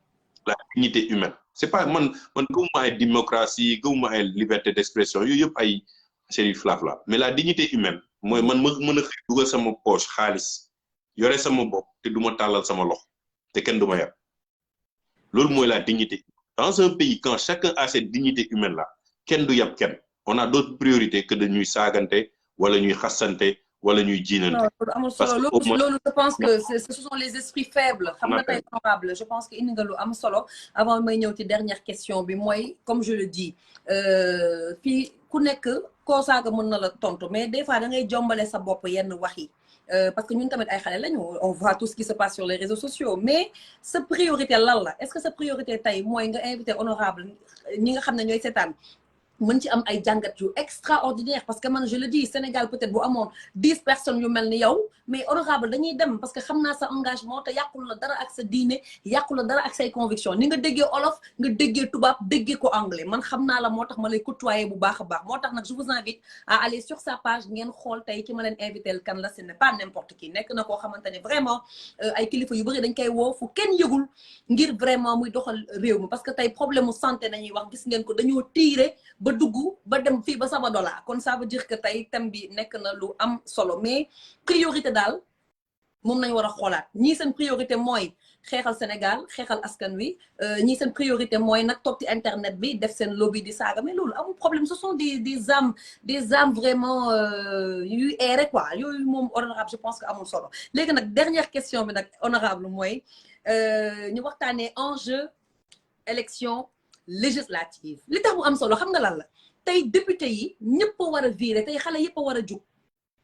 la dignité humaine c'est pas man gëwuma ay démocratie gëwuma ay liberté d'expression yooyu yëpp ay seen i flafla mais la dignité humaine mooy man ma mën a xëy dugal sama poche xaalis yore sama bopp te du ma tàllal sama loxo te kenn du ma yab loolu mooy la dignité dans un pays quand chacun a cette dignité humaine là kenn du yab kenn on a d'autres priorités que de ñuy saagante wala ñuy xassante wala ñuy jiinante parce que loolu je pense que ce sont les esprits faibles xam nga tey honorable je pense que indi nga lu am solo avant may ñëw ci dernière question bi mooy comme je le dis fii ku nekk koo saaga mën na la tontu mais des fois da ngay jombale sa bopp yenn wax yi parce que ñun tamit ay xale lañu on voit tout ce qui se passe sur les réseaux sociaux mais sa priorité lan la est-ce que sa priorité tey mooy nga invité honorable ñi nga xam ne ñooy seetaan mën ci am ay jàngat yu extraordinaire parce que man je le dis Sénégal peut-être bu amoon 10 personnes yu mel ni yow mais honorable dañuy dem parce que xam naa sa engagement te yàqul la dara ak sa diine yàqul la dara ak say conviction ni nga déggee olof nga déggee tubaab déggee ko anglais man xam naa la moo tax ma lay côtoyer bu baax a baax moo tax nag je vous invite à aller sur sa page ngeen xool tey ki ma leen invité kan la ce n'est pas n'importe qui nekk na koo xamante ne vraiment ay kilifa yu bëri dañ koy woo fu kenn yëgul ngir vraiment muy doxal réew mi parce que tey problème mu santé nañuy wax gis ngeen ko dañoo tiire ba dugg ba dem fii ba Sabodala kon ça veut dire que tey thème bi nekk na lu am solo mais priorité daal moom nañ war a xoolaat ñii seen priorité mooy xeexal Sénégal xeexal askan wi ñii seen priorité mooy nag toog ci internet bi def seen lobby di saaga mais loolu amul problème ce sont des âmes vraiment yuy erré quoi yooyu moom honorable je pense que amul solo léegi nag dernière question bi nag honorable mooy ñu waxtaanee enjeu élection législative li tax mu am solo xam nga lan la tey député yi ñëpp a war a virer tey xale yëpp a war a jug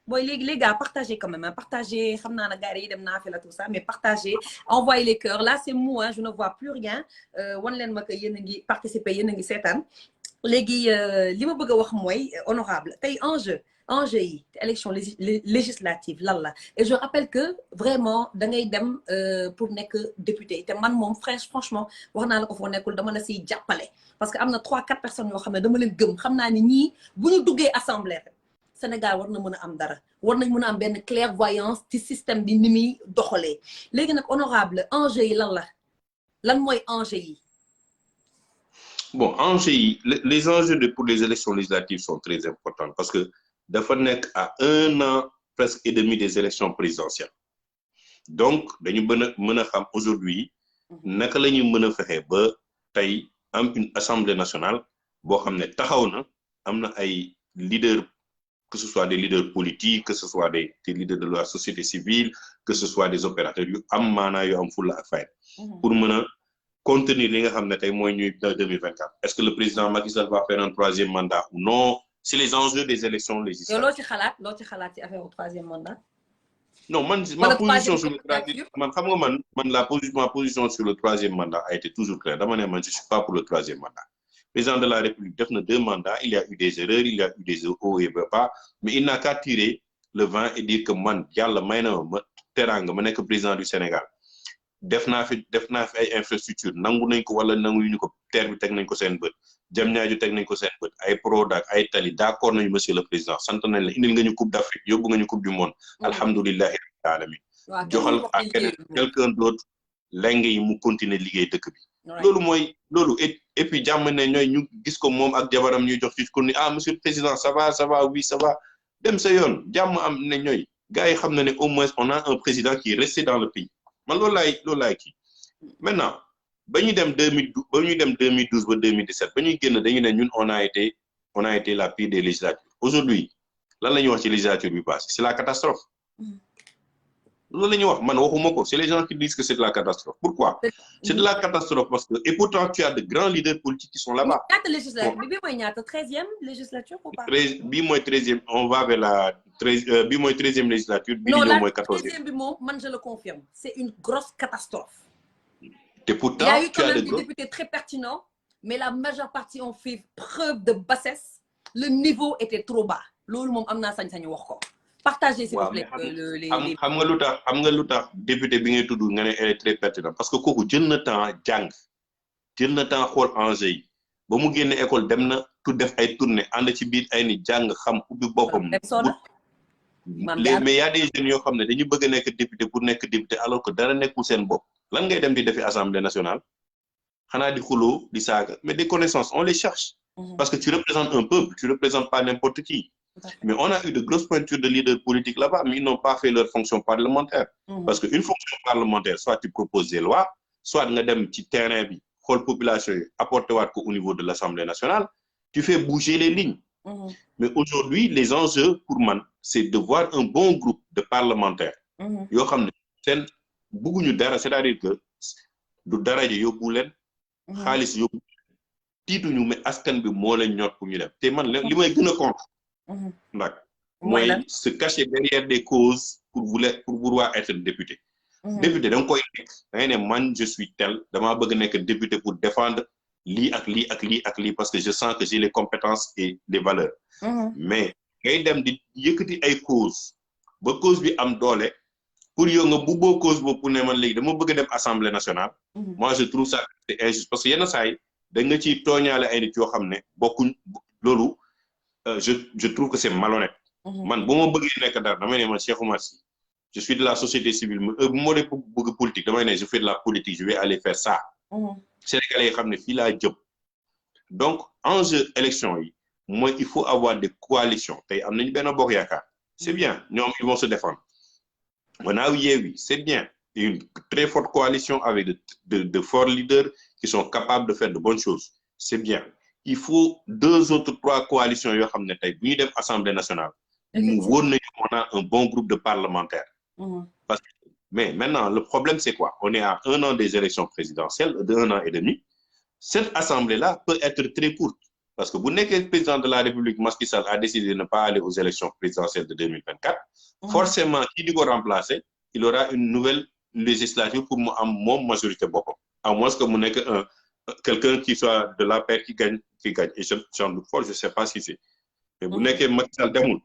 booy léegi les gars partagez quand même partagez xam naa na gars yi dem naa fi la tout ça mais partagez envoyez les cœurs là c'est mou je ne vois plus rien wan leen ma que yéen a ngi participer yéen a ngi seetaan léegi li ma bëgg a wax mooy honorable tey enjeu yi élection législative lan la et je rappelle que vraiment da ngay dem pour nekk député te man moom franchement wax naa la ko foo nekkul dama la siy jàppale parce que am na 3-4 personnes yoo xam ne dama leen gëm xam naa ni ñii bu ñu duggee assemblée Sénégal war na mën a am dara war nañ mën a am benn clairvoyance ci système bi ni muy doxalee léegi nag honorable enjeu yi lan mooy enjeu yi Bon, les enjeux pour les élections législatives sont très importants parce que dafa nekk à 1 an presque et demi des élections présidentielles. Donc, dañu mën a xam aujourd'hui naka la ñu mën a fexe ba tey am une assemblée nationale boo xam ne taxaw na am na ay leaders, que ce soit des leaders politiques, que ce soit des leaders de la société civile, que ce soit des opérateurs yu am maanaa yu am fulla ak fayda pour mën a contenir li nga xam ne tey mooy ñuy 2024. Est-ce que le président Macky Sall va faire un 3e mandat ou non? C'est les enjeux des élections législatives. loo ci xalaat ci affaire au 3e mandat? Non, ma position sur le 3e mandat, ma position sur le 3e mandat a été toujours claire. Dama ne man je suis pas pour le 3e mandat. Le président de la République def na 2 mandats, il y a eu des erreurs, il y a eu des hauts et bas, mais il n'a qu'à tirer le vent et dire que man yàlla may na ma teraanga ma nekk président du Sénégal. Def naa fi ay infrastructure nangu nañ ko wala nanguñu ko, terre bi teg nañ ko seen bët, Diamniadio teg nañ ko seen bët, ay Prodac ay tali d'accord nañu monsieur le président, sant nañ la indil nga ñu coupe d'Afrique, yóbbu nga ñu coupe du monde, alhamdulillahi rabbil alamin. Joxal ak quelqu'un d'autre lenge yi mu continuer liggéey dëkk bi. Loolu et puis jàmm ne ñooy ñu gis ko moom ak jabaram ñuy jox ci ko ni monsieur le président ça va oui ça va dem sa yoon jàmm am ne ñooy gars yi xam na ne au moins on a un président qui est resté dans le pays. Man loolu laay kii maintenant ba ñuy dem 2012 ba 2017 ba ñuy génn dañu ne ñun on a été la pire des législatures. Aujourd'hui lan la ñuy wax ci législature bi passé c'est la catastrophe. Loolu la ñuy wax man waxuma ko, c'est les gens qui disent que c'est de la catastrophe. Pourquoi? C'est de la catastrophe parce que et pourtant tu as de grands leaders politiques qui sont là-bas. ñaata législature bi mooy ñaata 13e législature ou pas? Bii mooy 13e, on va vers la 13 bii mooy 13e législature. Bii ñëw mooy 14e. Non, la 13e bi moom man je le confirme, c'est une grosse catastrophe. Et pourtant, il y a eu quand même des députés très pertinents, mais la majeure partie ont fait preuve de bassesse. Le niveau était trop bas. Loolu moom am naa sañ-sañu wax ko. Partagez s'il vous plaît xam nga lu tax député bi ngay tudd nga ne elle est très pertinente parce que kooku jël na temps jàng jël na temps xool enjeu yi ba mu génne école dem na tu def ay tournée ànd ci biir ay ni jàng xam ubbi boppam. Mais y a des jeunes yoo xam ne dañu bëgg a nekk député pour nekk député alors que dara nekkul seen bopp lan ngay dem di defi assemblée nationale xanaa di xuloo di saaga mais des connaissances on les cherche. Parce que tu représentes un peuple, tu représentes pas n'importe qui. Mais on a eu de grosses pointures de leaders politiques là-bas, mais ils n'ont pas fait leur fonction parlementaire. Parce qu'une fonction parlementaire, soit tu proposes des lois, soit tu dem ci terrain bi, xol population yi, apporter waat ko au niveau de l'Assemblée nationale, tu fais bouger les lignes. Mais aujourd'hui, les enjeux pour man, c'est de voir un bon groupe de parlementaires. Yoo xam ne seen bëgguñu dara, c'est-à-dire que du dara ji yóbbu leen, xaalis yóbbu tiituñu mais askan bi moo leen ñor pour ñu dem. Te man li may gën a contre nag mooy se cacher derrière des causes pour vouloir être député. Député da nga koy nekk da ngay ne man je suis tel damaa bëgg nekk député pour défendre lii ak lii ak lii ak lii parce que je sens que j'ai les compétences et les valeurs. Mais ngay dem di yëkkati ay cause ba cause bi am doole pour yow nga bubboo cause boobu pour ne man léegi dama bëgg dem assemblée nationale. Moi je trouve ça c'est injuste parce que yenn saa yi da nga ciy tooñaale ay nit yoo xam ne bokkuñ loolu. Je trouve que c'est malhonnête. Man bu ma bëggee nekk dara damay ne man Cheikh Oumar Sy je suis de la société civile bu ma dee bëgg politique damay ne je fais de la politique je vais aller faire ça. Sénégalais yi xam ne fii laa jëm. Donc enjeu élection yi mooy il faut avoir des coalitions tey am nañu benn bokk yaakaar c'est bien ñoom ils vont se défendre. On a Yewwi c'est bien une très forte coalition avec de forts leaders qui sont capables de faire de bonnes choses c'est bien. Il faut 2 autres 3 coalitions yoo xam ne tey bu ñu dem assemblée nationale. mu wóor nañu on a un bon groupe de parlementaires. Parce que mais maintenant le problème c'est quoi? On est à 1 an des élections présidentielles de 1 an et demi. Cette assemblée-là peut être très courte parce que bu nekkee président de la République Macky Sall a décidé de ne pas aller aux élections présidentielles de 2024. Forcément qui di ko remplacer il aura une nouvelle législature pour mu am moom majorité boppam à moins que mu nekk quelqu'un qui soit de la paire qui gagne et j'en doute fort je sais pas si c'est mais bu nekkee Macky Sall demul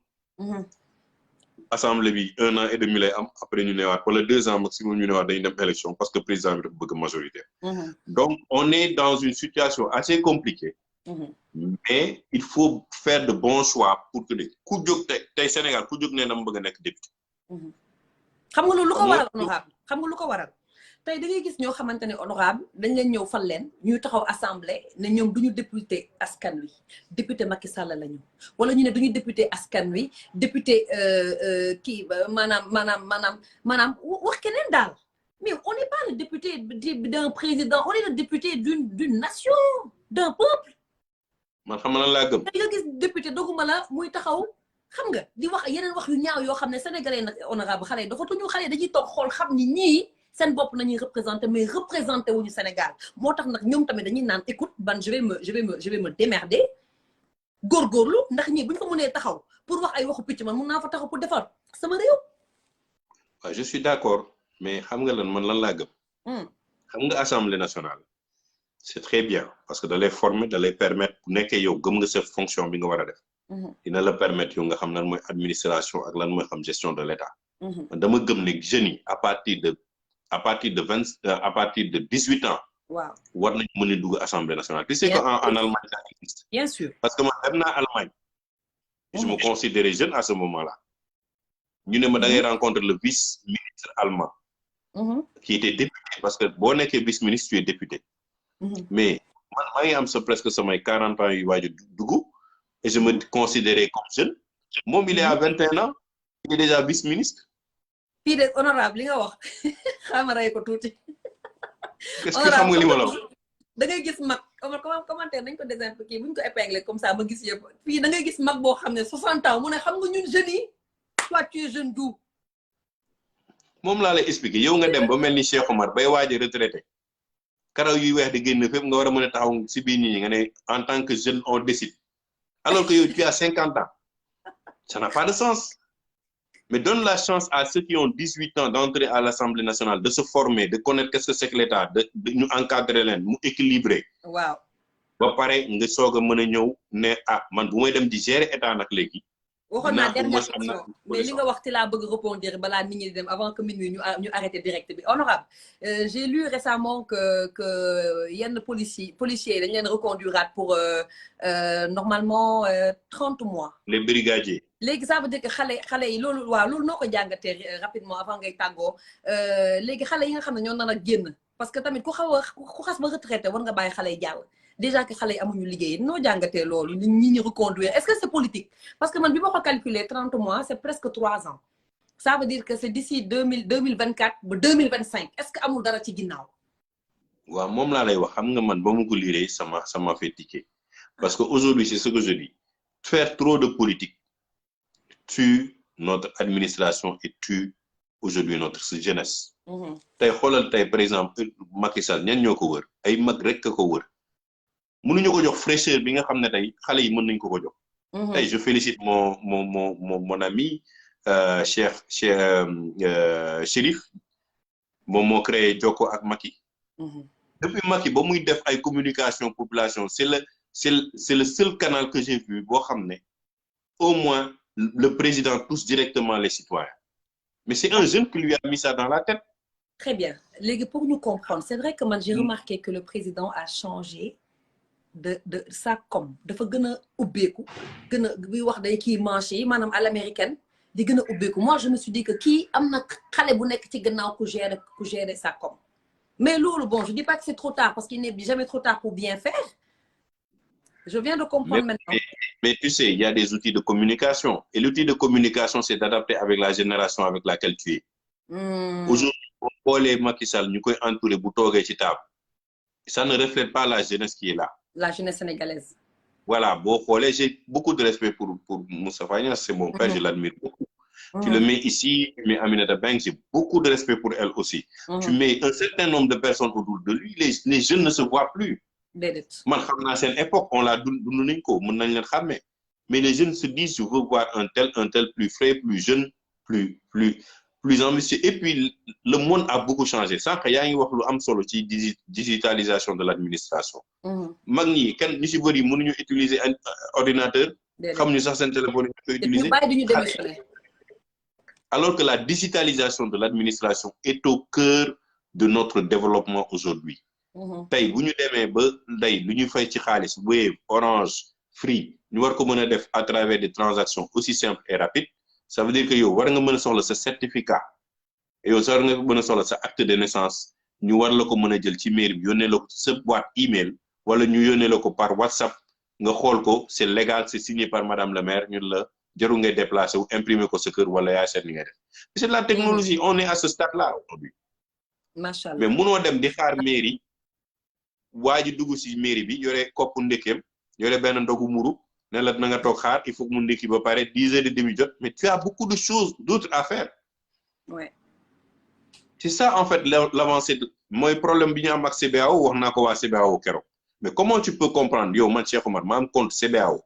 assemblée bi 1 an et demi lay am après ñu newaat wala 2 ans maximum ñu newaat dañu dem élection parce que président bi dafa bëgg majorité. Donc on est dans une situation assez compliquée. Mais il faut faire de bons choix pour que ku jóg tey Sénégal ku jóg ne na mu bëgg a nekk député. xam nga lu ko waral xam nga lu ko waral tey da ngay gis ñoo xamante ne honorable dañ leen ñëw fal leen ñuy taxaw assemblée ne ñoom duñu député askan wi député Macky Sall lañu wala ñu ne duñu député askan wi député kii maanaam wax keneen daal mais on n'est pas le député d'un président on est le député d'une nation d'un peuple. man xam na laa gëm. da nga gis député doguma la muy taxaw xam nga di wax yeneen wax yu ñaaw yoo xam ne sénégalais nag honorable xale yi dafa tuñu xale dañuy toog xool xam ni ñii seen bopp nañuy représenté mais représenté wuñu Sénégal moo tax nag ñoom tamit dañuy naan écoute ban je vais me démerder góorgóorlu ndax ñii bu ñu ko mënee taxaw pour wax ay waxu picc man mun naa fa taxaw pour defar sama réew. waaw je suis d'accord mais xam nga lan man lan laa gëm. xam nga assemblée nationale c'est très bien parce que da lay former da lay permettre bu nekkee yow gëm nga sa fonction bi nga war a def. dina la permettre yow nga xam lan mooy administration ak lan mooy xam gestion de l'État. dama gëm ne jeunes yi à partir de 18 ans. waaw war nañu mën a dugg assemblée nationale. tu sais que en Allemagne ça existe. bien sûr parce que man dem naa Allemagne. je me considérais jeune à ce moment-là. ñu ne ma da ngay rencontrer le vice-ministre allemand. qui était député parce que boo nekkee vice-ministre tu es député. mais man maa ngi am presque samay 40 ans yu waaj a dugg. et je me considérais comme jeune. moom il est à 21 ans. il est déjà vice-ministre. fii de honorable li nga wax xama ray ko tuuti. qu'est-ce que xam nga li ma la wax. da ngay gis mag commentaire nañ ko désinfecté kii buñ ko épinglé comme ça ma gis yëpp fii da ngay gis mag boo xam ne 60 ans mu ne xam nga ñun jeunes yi toi tu es jeune d'où. moom laa lay expliquer yow nga dem ba mel ni Cheikh Omar bay waaj a retraité. karaw yuy weex di génn fépp nga war a mën a taxaw si biir nit ñi nga ne en tant que jeune on décide. alors que yow tu as 50 ans. ça n'a pas de sens. Mais donne la chance à ceux qui ont 18 ans d'entrer à l'Assemblée nationale, de se former, de connaître qu'est-ce que c'est que l'État, de nous encadrer, nous équilibrer. Wow. Ba pare nga soog a mën a ñëw ne man bu may dem di gérer état nag léegi. waxoon naa dernière question mais li nga wax ci laa bëgg répondre balaa nit ñi di dem avant que minuit ñu arrêté direct bi honorable j'ai lu récemment que yenn policiers dañ leen reconduiraat pour normalement 30 mois. les brigadiers. léegi ça veut dire que xale yi loolu waaw loolu noo ko jàngatee rapidement avant ngay tàggoo léegi xale yi nga xam ne ñoo nar a génn parce que tamit ku xas ba retraité war nga bàyyi xale yi jàll. déjà que xale yi amuñu liggéey noo jàngatee loolu ñi ñu reconduire est-ce que c'est politique parce que man bi ma ko calculer 30 mois c'est presque 3 ans ça veut dire que c'est d'ici 2024 ba 2025 est-ce que amul dara ci ginnaaw. waaw moom laa lay wax xam nga man ba mu ko liree ça m'a fait tiquer parce que aujourd'hui c'est ce que je dis faire trop de politique tue notre administration et tue aujourd'hui notre jeunesse. tey xoolal tey par exemple Macky Sall ñan ñoo ko wër ay mag rek ko wër. mënuñu ko jox fraîcheur bi nga xam ne tey xale yi mën nañu ko jox. tey je félicite mon ami Chérif moom moo créé Jokko ak Macky. depuis Macky ba muy def ay communication population c'est le seul canal que j'ai vu boo xam ne au moins le président touche directement les citoyens mais c'est un jeune qui lui a mis ça dans la tête. Très bien léegi pour ñu comprendre c'est vrai que man j'ai remarqué que le président a changé. de sa com dafa gën a ubbeeku gën a bi wax day kii manché yi maanaam à l'américaine di gën a ubbeeku moi je me suis dit que kii am na xale bu nekk ci gannaaw ku gérer sa com mais loolu bon je dis pas que c'est trop tard parce qu'il n'est jamais trop tard pour bien faire je viens de comprendre maintenant. Mais tu sais il y a des outils de communication et l'outil de communication c'est d'adapter avec la génération avec laquelle tu es. Aujourd'hui boo xoolee Macky Sall ñu koy entouré bu toogee ci table ça ne reflète pas la jeunesse qui est là. La jeunesse sénégalaise. Voilà, bon, j'ai beaucoup de respect pour Moustapha Niasse, c'est mon père, je l'admire beaucoup. Tu le mets ici, tu mets Aminata Mbengue, j'ai beaucoup de respect pour elle aussi. Tu mets un certain nombre de personnes autour de lui, les jeunes ne se voient plus. Man xam naa seen époque, on l'a dund nañ ko, mën nañ leen xàmmee. Mais les jeunes se disent, je veux voir un tel plus frais, plus jeune, plus ambitieux. Et puis, le monde a beaucoup changé. Sans que y ait une solo ci digitalisation de l'administration. Mag ñi kenn ñu ci bëri mënuñu utiliser un ordinateur. Xamuñu sax seen téléphone ñu koy utiliser. Alors que la digitalisation de l'administration est au cœur de notre développement aujourd'hui. Tey bu ñu demee ba tey lu ñu fay ci xaalis Wave, Orange, Free, ñu war ko mën a def à travers des transactions aussi simples et rapides. Ça veut dire que yow war nga mën a soxla sa certificat yow war nga mën a soxla sa acte de naissance ñu war la ko mën a jël ci mairie bi yónnee la ko ci sa boîte email wala ñu yónnee la ko par WhatsApp nga xool ko c'est légal c'est signé par madame le maire ñun la jarul ngay déplacé wu imprimer ko sa kër wala yaa seet li ngay def c'est de la technologie on est à ce stade là aujourd'hui macha allah mais munoo dem di xaar mairie waa ji dugg si mairie bi yore koppu ndekkeem yore benn ndogu muru ne la na nga toog xaar il faut que mu ndekki ba pare 10h30 jot mais tu as beaucoup de choses d'autres à faire. Ouais. C'est ça en fait l'avancée mooy problème bi ñu am ak CBAO wax naa ko waa CBAO keroog mais comment tu peux comprendre yow man Cheikh Omar ma am compte CBAO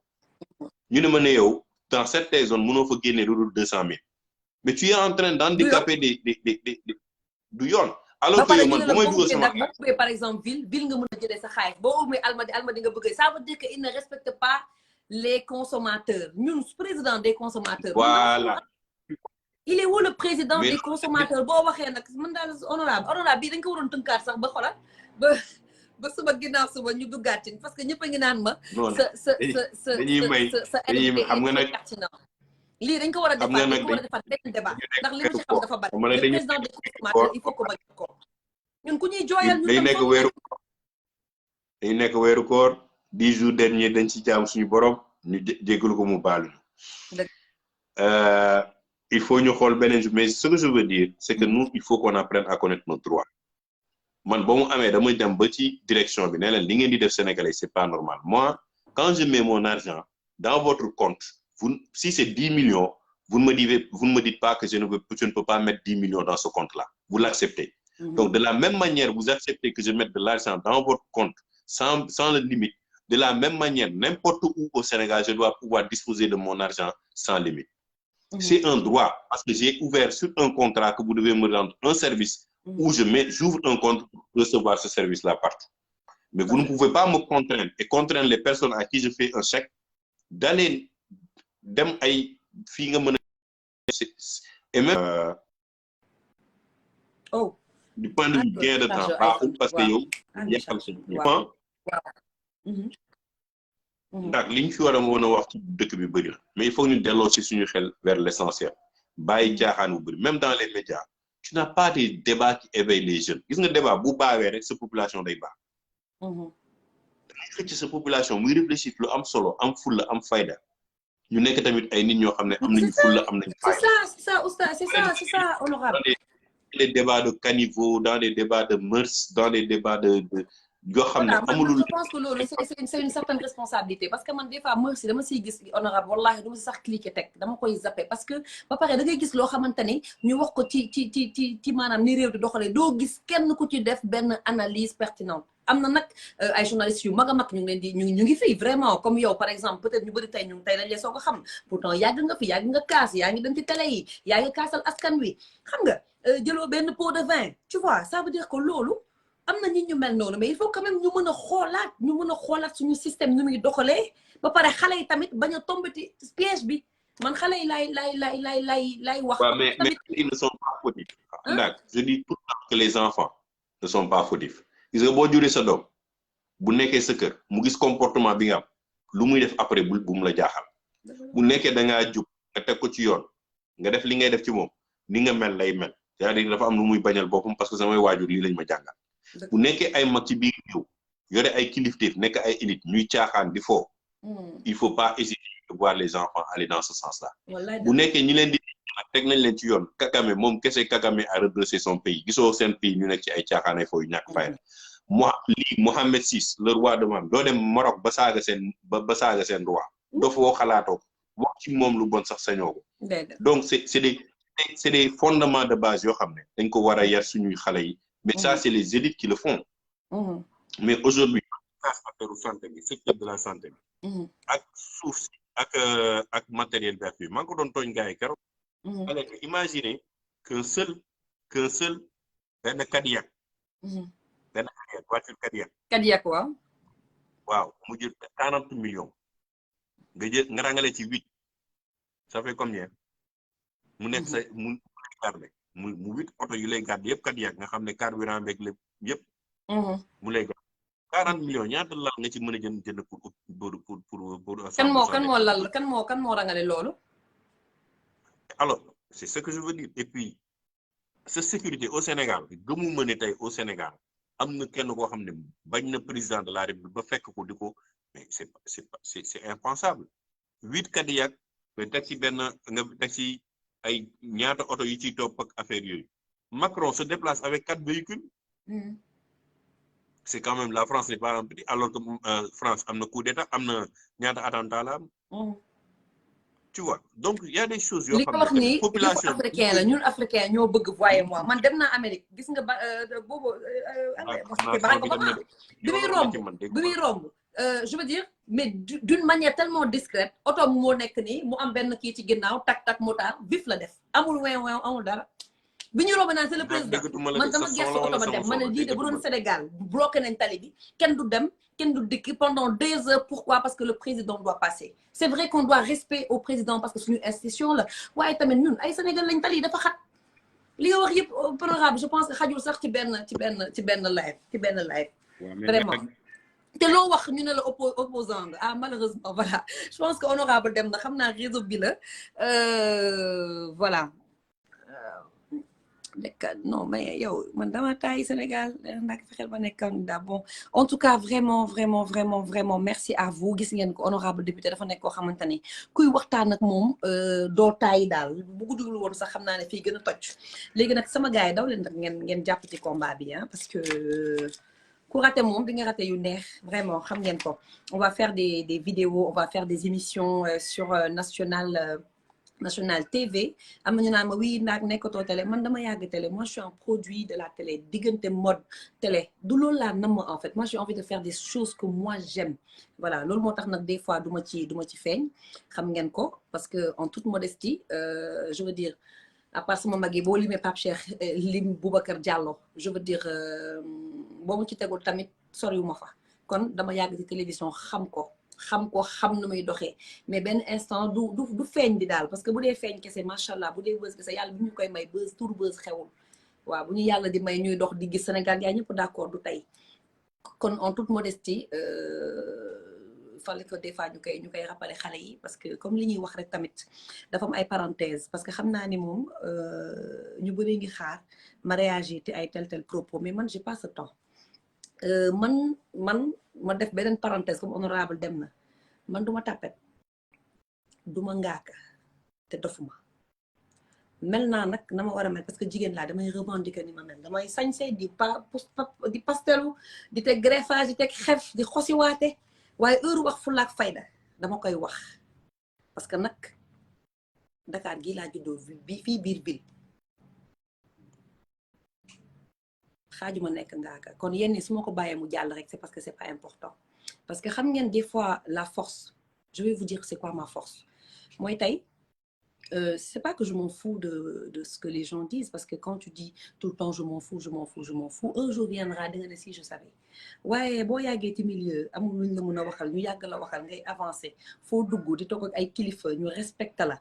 ñu ne ma ne yow dans certaines zones mënoo fa génne lu dul 200 000 mais tu es en train d'handicaper du yoon. alors que yow man bu may dugal sama boo ubbee par exemple ville nga mën a jëlee sa xaalis boo ubbee almadi nga bëgg ça veut dire que il ne respecte pas les consommateurs ñun président des consommateurs. Voilà. il est où le président des consommateurs boo waxee nag man daal honorable bii dañ ko waroon tënkaat sax ba xoolal ba suba ginnaaw suba ñu duggaat ci parce que ñëpp a ngi naan ma. sa xam nga nag pertinent lii dañ ko war a defaat dañ ko war a defaat benn débat ndax li ma ci xam dafa bari le président des consommateurs il faut que ma ko ñun ku ñuy jooyal ñun dañu nekk weeru koor 10 jours dernier dañ ci jaam suñu borom ñu jéggalu ko mu baalu il faut ñu xool beneen mais ce que je veux dire c'est que nous il faut qu'on apprenne à connaître nos droits man ba mu amee damay dem ba ci direction bi ne leen li ngeen di def sénégalais c'est pas normal moi quand je mets mon argent dans votre compte si c'est 10 millions vous ne me dites pas que je ne peux pas mettre 10 millions dans ce compte-là vous l'acceptez. Donc de la même manière vous acceptez que je mette de l'argent dans votre compte sans le limite. De la même manière n'importe où au Sénégal je dois pouvoir disposer de mon argent sans limite. C'est un droit parce que j'ai ouvert sur un contrat que vous devez me rendre un service où j'ouvre un compte pour recevoir ce service-là partout. Mais vous ne pouvez pas me contraindre et contraindre les personnes à qui je fais un chèque d'aller dem ay fii nga mën a et même du point de vue gain de temps baaxul parce que yow yàqal sa temps ndax li ñu fi war a mën a wax ci dëkk bi bëri na mais il faut ñu delloo ci suñu xel vers l'essentiel bàyyi caaxaan bu bëri même dans les médias tu n'as pas des débats qui éveillent les jeunes gis nga débat bu baawee rek sa population day baax dangay xëcc sa population muy réfléchir lu am solo am fulla am fayda ñu nekk tamit ay nit ñoo xam ne am nañu fulla am nañu fayda. c'est ça honorable. Dans les débats de caniveau dans les débats de mœurs dans les débats de yoo xam ne amulul. je pense que loolu c'est une certaine responsabilité parce que man des fois mœurs dama siy gis honorable wallahi dama si sax cliquer teg dama koy zapper parce que ba pare da ngay gis loo xamante ni ñu wax ko ci maanaam ni réew di doxalee doo gis kenn ku ci def benn analyse pertinente. am na nag ay journalistes yu mag a mag ñu ngi leen di ñu ngi fii vraiment comme yow par exemple peut-être ñu bëri tey dañ leen soo ko xam pourtant yàgg nga fi yàgg nga kaas yaa ngi dem ci télé yi yaa ngi kaasal askan wi xam nga jëloo benn pot de vin tu vois ça veut dire que loolu am na nit ñu mel noonu mais il faut quand même ñu mën a xoolaat suñu système nu muy doxalee ba pare xale yi tamit bañ a tombati piège bi man xale yi lay wax. mais ils ne sont pas fautifs. Ndak je dis tout le temps que les enfants ne sont pas fautifs. gis nga boo juree sa doom bu nekkee sa kër mu gis comportement bi nga am lu muy def après bu mu la jaaxal bu nekkee da ngaa jub nga teg ko ci yoon nga def li ngay def ci moom ni nga mel lay mel c'est-à-dire dafa am lu muy bañal boppam parce que samay waajur lii lañ ma jàngal bu nekkee ay mag ci biir ñëw yore ay kilifteef nekk ay élite ñuy caaxaan di foo il faut pas hésiter de voir les enfants aller dans ce sens-là bu nekkee ñi leen di teg nañ leen ci yoon Kagame moom kese Kagame a redressé son pays gisoo seen pays ñu nekk ci ay caaxaan ay foo yu ñàkk fayda Mohamed VI le roi de Maroc doo dem Maroc ba saaga seen roi doo foo xalaatoo wax ci moom lu bon sax sañoo ko donc c'est des fondements de base yoo xam ne dañ ko war a yar suñuy xale yi mais ça c'est les élites qui le font mais aujourd'hui affaire santé bi secteur de la santé bi ak suuf si ak matériel bi ak bi maa ngi ko doon tooñ gars yi keroog alors imaginez qu'un seul benn Cadillac voiture Cadillac waaw mu jël 40 millions nga rangale ci 8 ça fait combien mu nekk sa mu garde mu 8 oto yu lay garde yëpp Cadillac nga xam ne carburant beeg lépp yëpp mu lay garde 40 millions ñaata lal nga ci mën a jënd pour kan moo rangale loolu alors c'est ce que je veux dire et puis sa sécurité au Sénégal gëmuma ne tey au Sénégal am na kenn koo xam ne bañ na président de la République ba fekk ko di ko mais c'est impensable 8 Cadillac nga teg ci benn nga teg ci ay ñaata oto yi ciy topp ak affaire yooyu Macron se déplace avec 4 véhicules. C'est quand même la France n'est pas un petit alors que France am na coup d'état am na ñaata attentat la am. Tu vois donc il y a des choses yoo xam ne tamit population africain la ñun africain ñoo bëgg voyez moi man dem naa Amérique gis nga ba boobu bi muy romb je veux dire mais d'une manière tellement discrète oto moo nekk nii mu am benn kii ci ginnaaw tak motard bif la def amul weew amul dara bi ñu romb naan c'est le président man dama gestu oto ba dem ma ne lii de bu doon Sénégal bloqué nañ tali bi kenn du dem kenn du dikki pendant 2 heures. Pourquoi? Parce que le président doit passer. C'est vrai qu'on doit respect au président parce que c'est une institution là waaye tamit ñun ay Sénégal lañ tali dafa xat li nga wax yëpp honorable je pense que xajul sax ci benn live vraiment te loo wax ñu ne la opposant ah malheureusement voilà je pense que honorable dem na xam naa réseau bi la voilà non mais yow man dama taay Sénégal ndax fexeel ma nekk candidat bon en tout cas vraiment merci à vous gis ngeen ko honorable député dafa nekk koo xamante ni kuy waxtaan ak moom doo taay daal bu guddul woon sax xam naa ne fii gën a toj léegi nag sama gars yi daw leen nag ngeen jàpp ci combat bi parce que ku raté moom di nga raté yu neex vraiment xam ngeen ko on va faire des vidéos on va faire des émissions sur National TV am na ñu naan ma wii ndax nekkatoo télé man dama yàgg télé moi je suis un produit de la télé diggante mode télé du loolu laa nam en fait moi j'ai envie de faire des choses que moi j'aime voilà loolu moo tax nag des fois duma ci feeñ xam ngeen ko parce que en toute modestie je veux dire à part sama mag yi boo limee Pape Cheikh lim Boubacar Diallo je veux dire boo mu ci tegul tamit soriwuma fa kon dama yàgg ci télévision xam nu muy doxee mais benn instant du feeñ bi daal parce que bu dee feeñ kese macha allah bu dee buzz kese yàlla bu ñu koy may buzz tour buzz xewul waaw bu ñu yàlla di may ñuy dox di gis Sénégal yaa ñëpp d'accord du tey kon en toute modestie fallait que des fois ñu koy rappeler xale yi parce que comme li ñuy wax rek tamit dafa am ay parenthèses parce que xam naa ni moom ñu bëri ngi xaar ma réagir te ay tel propos mais man j'ai pas ce temps ma def beneen parenthèse comme honorable dem na man duma tàppet duma ngaaka te dofuma mel naa nag na ma war a mel parce que jigéen laa damay revendiquer ni ma mel damay sañse di pastelu di teg greffage di teg xef di xosiwaate waaye heure wax fulaak fayda dama koy wax parce que nag Dakar gii laa juddoo bi fii biir ville xaajuma nekk ngaaka kon yenn su ma ko bàyyee mu jàll rek c'est parce que c'est pas important parce que xam ngeen des fois la force je vais vous dire c'est quoi ma force mooy tey c'est pas que je m'en fous de ce que les gens disent parce que quand tu dis tout le temps je m'en fous un jour viendra di nga ne si je savais waaye boo yàggee ci milieu amul luñ la mën a waxal ñu yàgg la waxal ngay avancer foo dugg di toog ak ay kilifa ñu respecte la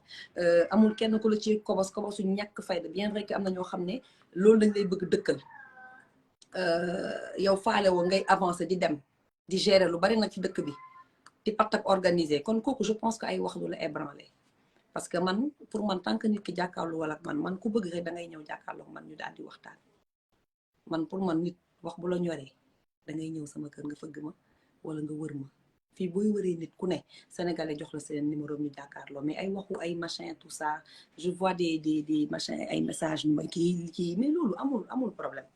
amul kenn ku la ci kobosu ñàkk fayda bien vrai que am na ñoo xam ne loolu lañ lay bëgg dëkkal yow faale woo ngay avancer di dem di gérer lu bari nag ci dëkk bi di partak organiser kon kooku je pense que ay wax du la ébranler parce que man pour man tant que nit ki jàkkaarloo wala ak man ku bëgg rek da ngay ñëw jàkkaarloo man ñu daal di waxtaan man pour man nit wax bu la ñoree da ngay ñëw sama kër nga fëgg ma wala nga wër ma fii booy wëree nit ku ne sénégalais jox la seen numéro ñu jàkkaarloo mais ay waxu ay machin tout ça je vois des machin ay messages kii mais loolu amul problème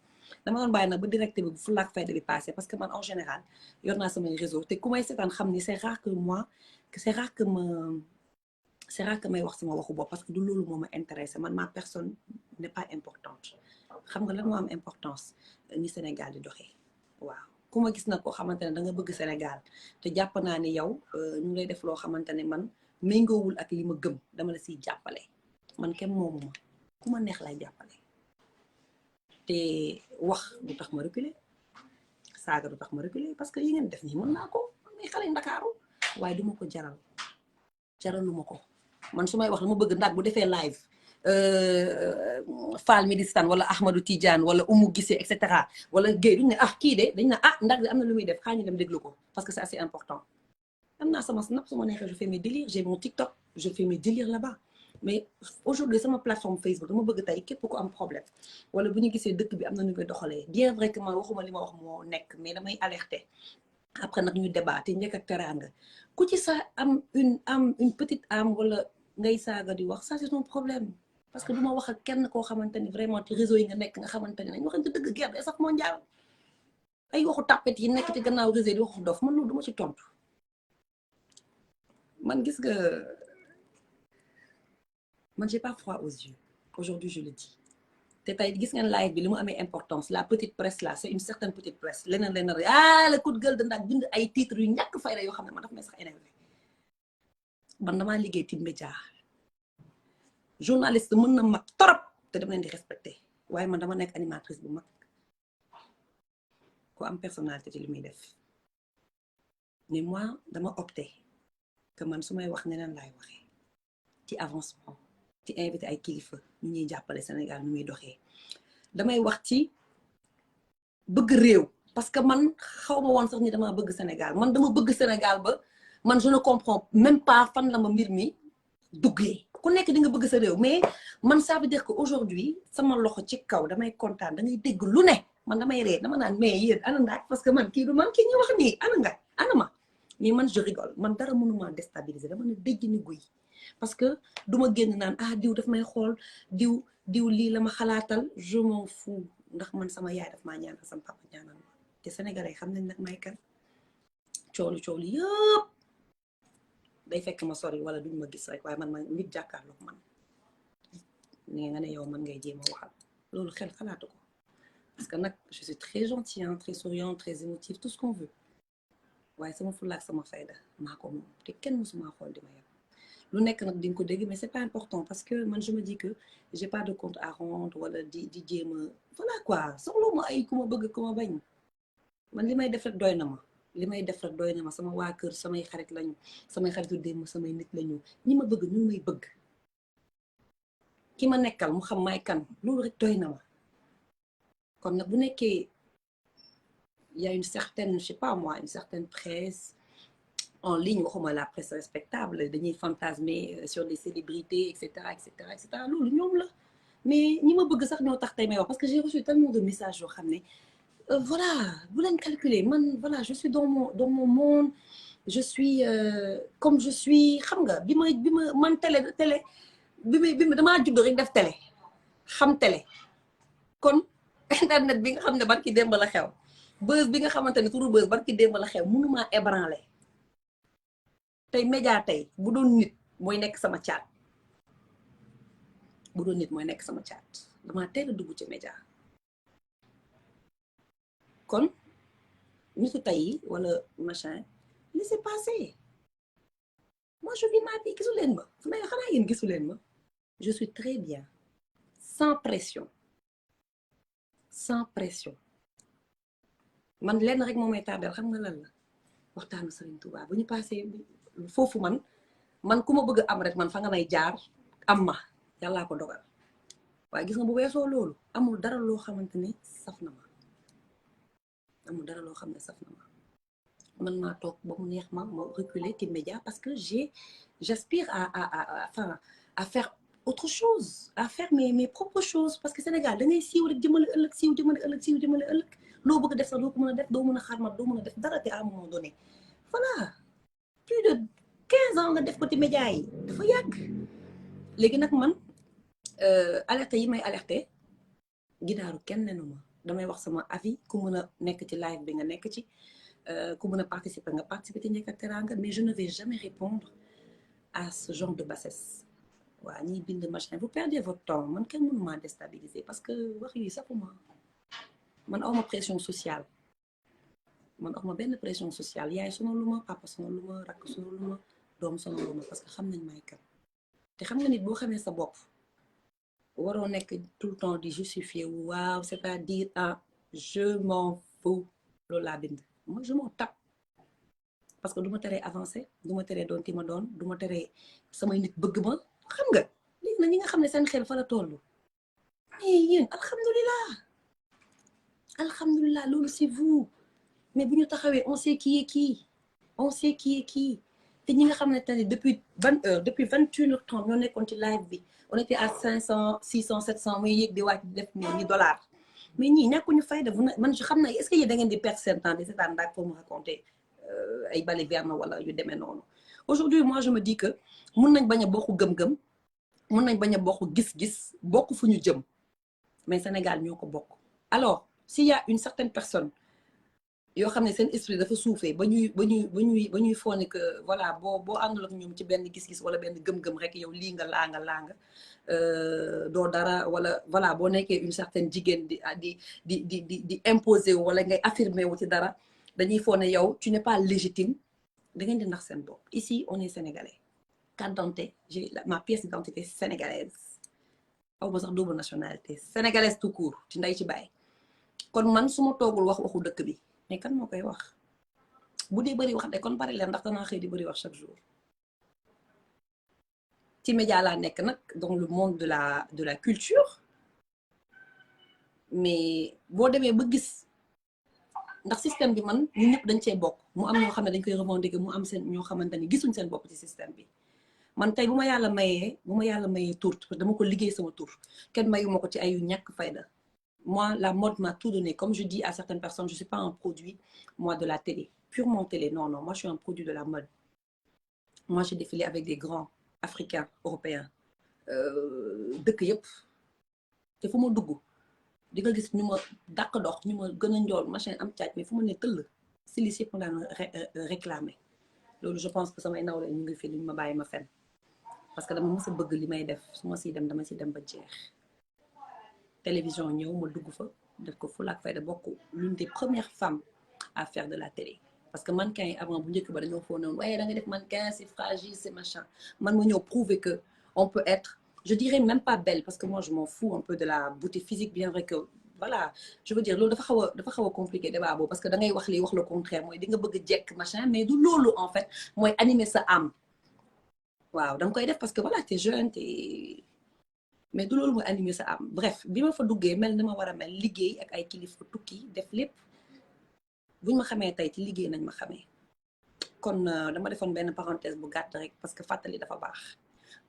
dama doon bàyyi nag ba direct bi bu fulaak fayda bi passé parce que man en général yor naa samay réseau te ku may seetaan xam ni c'est rare que may wax sama waxu bopp parce que du loolu moo ma intéressé man ma personne n'est pas importante xam nga lan moo am importance ni Sénégal di doxee waaw ku ma gis nag koo xamante ne da nga bëgg Sénégal te jàpp naa ne yow ñu lay def loo xamante ne man méngoowul ak li ma gëm dama la siy jàppale man kenn moomu ma ku ma neex lay jàppale te wax du tax ma reculer saaga du tax ma reculer parce que yi ngeen def nii mën naa ko may xale Ndakaaru waaye duma ko jaraluma ko man su may wax dama bëgg ndax bu defee live Fall Médistan wala Ahmadou Tidiane wala Oumou Gissé et cetera wala Guèye duñ ne kii de dañ ne ndax de am na lu muy def xaa ñu dem déglu ko parce que c'est assez important am naa sama snap su ma neexee je fais mes délires j'ai mon TikTok je fais mes délires là-bas mais aujourd'hui sama plateforme Facebook dama bëgg tey képp ku am problème wala bu ñu gisee dëkk bi am na nu koy doxalee bien vrai que man waxuma li ma wax moo nekk mais damay alerter après nag ñu débat te njëkk ak teraanga ku ci sa am une petite âme wala ngay saaga di wax ça c'est ton problème parce que du ma wax ak kenn koo xamante ni vraiment ci réseau yi nga nekk nga xamante ni nañ waxante dëgg guerre sax mondial ay waxu tàppet yi nekk ci gannaaw réseau di waxu dof man loolu duma ci tontu man gis nga man j'ai pas froid aux yeux aujourd'hui je le dis te tey gis ngeen live bi li mu amee importance la petite presse là c'est une certaine petite presse leneen le coup de gueule dandaak bind ay titres yu ñàkk fayda yoo xam ne man daf may sax énervé man damaa liggéey ci média journaliste mën na mag torop te dama leen di respecté waaye man dama nekk animatrice bu mag ku am personnalité ci li muy def mais moi dama opté que man su may wax neneen laay waxee ci avancement ci invité ay kilifa ñu ñuy jàppale Sénégal nu muy doxee damay wax ci bëgg réew parce que man xaw ma woon sax ni dama bëgg Sénégal man dama bëgg Sénégal ba man je ne comprends même pas fan la ma mbir mi duggee ku nekk di nga bëgg sa réew mais man ça veut dire que aujourd'hui sama loxo ci kaw damay kontaan da ngay dégg lu ne man damay ree dama naan mais yéen ana ndaaj parce que man kii du man kii ñu wax nii ana nga ana ma mais man je rigole man dara mënuma déstabiliser dama ne dëjj ni guy parce que duma génn naan diw daf may xool diw lii la ma xalaatal je m'en fous ndax man sama yaay daf maa ñaanal sama papa ñaanal ma te sénégalais xam nañ nag may kan coow li yëpp day fekk ma sori wala duñ ma gis rek waaye man nit jàkkaarloog man ni nga ne yow man ngay jéem a waxal loolu xel xalaatu ko parce que nag je suis très gentil très souriant très émotif tout ce qu'on veut waaye sama fulla ak sama fayda maa ko moom te kenn musuma xool di ma yem lu nekk nag di nga ko dégg mais c'est pas important parce que man je me dis que j'ai pas de compte à rendre wala di jéem a voilà quoi soxla ma ay ku ma bëgg ku ma bañ man li may def rek doy na ma sama waa kër samay xarit lañu samay xaritu démb samay nit lañu ñi ma bëgg ñu may bëgg ki ma nekkal mu xam may kan loolu rek doy na ma kon nag bu nekkee il y a une certaine je sais pas moi une certaine presse en ligne waxuma la presse respectable dañuy fantasmer sur des célébrités et cetera loolu ñoom la mais ñi ma bëgg sax ñoo tax tey may wax parce que j'ai reçu tellement de messages yoo xam ne voilà bu leen calculer man voilà je suis dans mon monde je suis comme je suis xam nga bi ma man télé bi ma damaa judd rek def télé xam télé kon internet bi nga xam ne barki démb la xew buzz bi nga xamante ne turu buzz barki démb la xew mënumaa ébranler tey média tey bu doon nit mooy nekk sama caat damaa teel a dugg ci média kon nitu tey wala machin laissez passer moi je vis ma vie gisu leen ma fu may xanaa yéen gisu leen ma je suis très bien sans pression man lenn rek moo may tardel xam nga lan la waxtaanu Serigne Touba bu ñu passé foofu man ku ma bëgg am rek man fa nga may jaar am ma yàllaa ko dogal waaye gis nga bu weesoo loolu amul dara loo xamante ne saf na ma man maa toog ba mu neex ma reculer ci média parce que j'aspire à faire autre chose à faire mes propres choses parce que Sénégal da ngay siiw rek jëmale ëllëg loo bëgg def sax doo ko mën a def doo mën a xarmat doo mën a def dara te à un moment donné voilà plus de 15 ans nga def ko ci média yi dafa yàgg léegi nag man alerté yi may alerté ginaaru kenn nenu ma damay wax sama avis ku mën a nekk ci live bi nga nekk ci ku mën a participer nga participer ci Njëkk ak Teraanga mais je ne vais jamais répondre à ce genre de bassesse waa ñiy bind machin vous perdez votre temps man kenn mënu maa déstabiliser parce que wax yi safuma man awma pression sociale benn pression sociale yaay sonaluma papa sonaluma rakk sonaluma doom sonaluma parce que xam nañ may kan te xam nga nit boo xamee sa bopp waroo nekk tout le temps di justifier waaw c'est-à-dire je m'en fous loolu laa bind moi je m'en tape parce que du ma teree avancer du ma teree doon ki ma doon du ma teree samay nit bëgg ma xam nga léegi nag ñi nga xam ne seen xel fa la toll mais yéen alhamdulilah loolu c'est vous mais bu ñu taxawee on sait qui est qui te ñi nga xamante ne depuis 20h depuis 21h30 ñoo nekkoon ci live bi on était à 500 600 700 muy yéeg di wàcc di def ni dollars mais ñii nekkuñu fayda man je xam na est-ce que yéen da ngeen di perdre seen temps di seetaan ndax pour me raconter ay balivernes wala yu demee noonu. Aujourd'hui moi je me dis que mun nañ bañ a bokk gëm-gëm mun nañ bañ a bokk gis-gis bokk fu ñu jëm mais Sénégal ñoo ko bokk. Alors s'il y a une certaine personne yoo xam ne seen esprit dafa suufee ba ñuy foog que voilà boo àndul ak ñoom ci benn gis-gis wala benn gëm-gëm rek yow lii nga laa nga doo dara wala voilà boo nekkee une certaine jigéen di imposer wu wala ngay affirmer wu ci dara dañuy foog ne yow tu n'es pas légitime da ngeen di nax seen bopp. Ici on est sénégalais carte d'identité j'ai ma pièce d'identité sénégalaise aw ma sax double nationalité sénégalaise tout court ci nday ci bàyyi kon man su ma toogul waxu dëkk bi mais kan moo koy wax bu dee bëri wax de kon bari leen ndax danaa xëy di bëri wax chaque jour ci média laa nekk nag dans le monde de la culture mais boo demee ba gis ndax système bi man ñu ñëpp dañ cee bokk mu am ñoo xam ne dañ koy revendiquer mu am seen ñoo xamante ni gisuñ seen bopp ci système bi man tey bu ma yàlla mayee tur parce que dama ko liggéey sama tur kenn mayu ma ko ci ay ñàkk fayda. Moi, la mode m'a tout donné. Comme je dis à certaines personnes, je ne suis pas un produit, moi, de la télé. Purement télé, non. Moi, je suis un produit de la mode. Moi, j'ai défilé avec des grands africains, européens. Dëkk yëpp. te fu ma dugg di nga gis ñu ma dàq dox ñu ma gën a njool machin am caaj mais fu ma ne tëll stylistes yëpp ma daan réclamer. Loolu je pense que samay nawle ñu ngi fi duñu ma bàyyi ma fen parce que dama mës a bëgg li may def su ma siy dem dama siy dem ba jeex. Télévision ñëw ma dugg fa def ko fulla ak fayda bokk l'une des premières femmes à faire de la télé parce que mannequin yi avant bu njëkk ba dañoo foo noonu waaye da nga def mannequin c'est fragile c'est machin man ma ñëw prouver que on peut être je dirais même pas belle parce que moi je m'en fous un peu de la beauté physique bien vrai que voilà je veux dire loolu dafa xaw a compliqué débat boobu parce que da ngay wax lii wax le contraire mooy di nga bëgg a jekk machin mais du loolu en fait mooy animer sa âme waaw da nga koy def parce que voilà t'es jeune mais du loolu mooy animer sa am bref bi ma fa duggee mel na ma war a mel liggéey ak ay kilifa tukki def lépp buñ ma xamee tey ci liggéey nañ ma xamee kon dama defoon benn parenthèse bu gàtt rek parce que fàttali dafa baax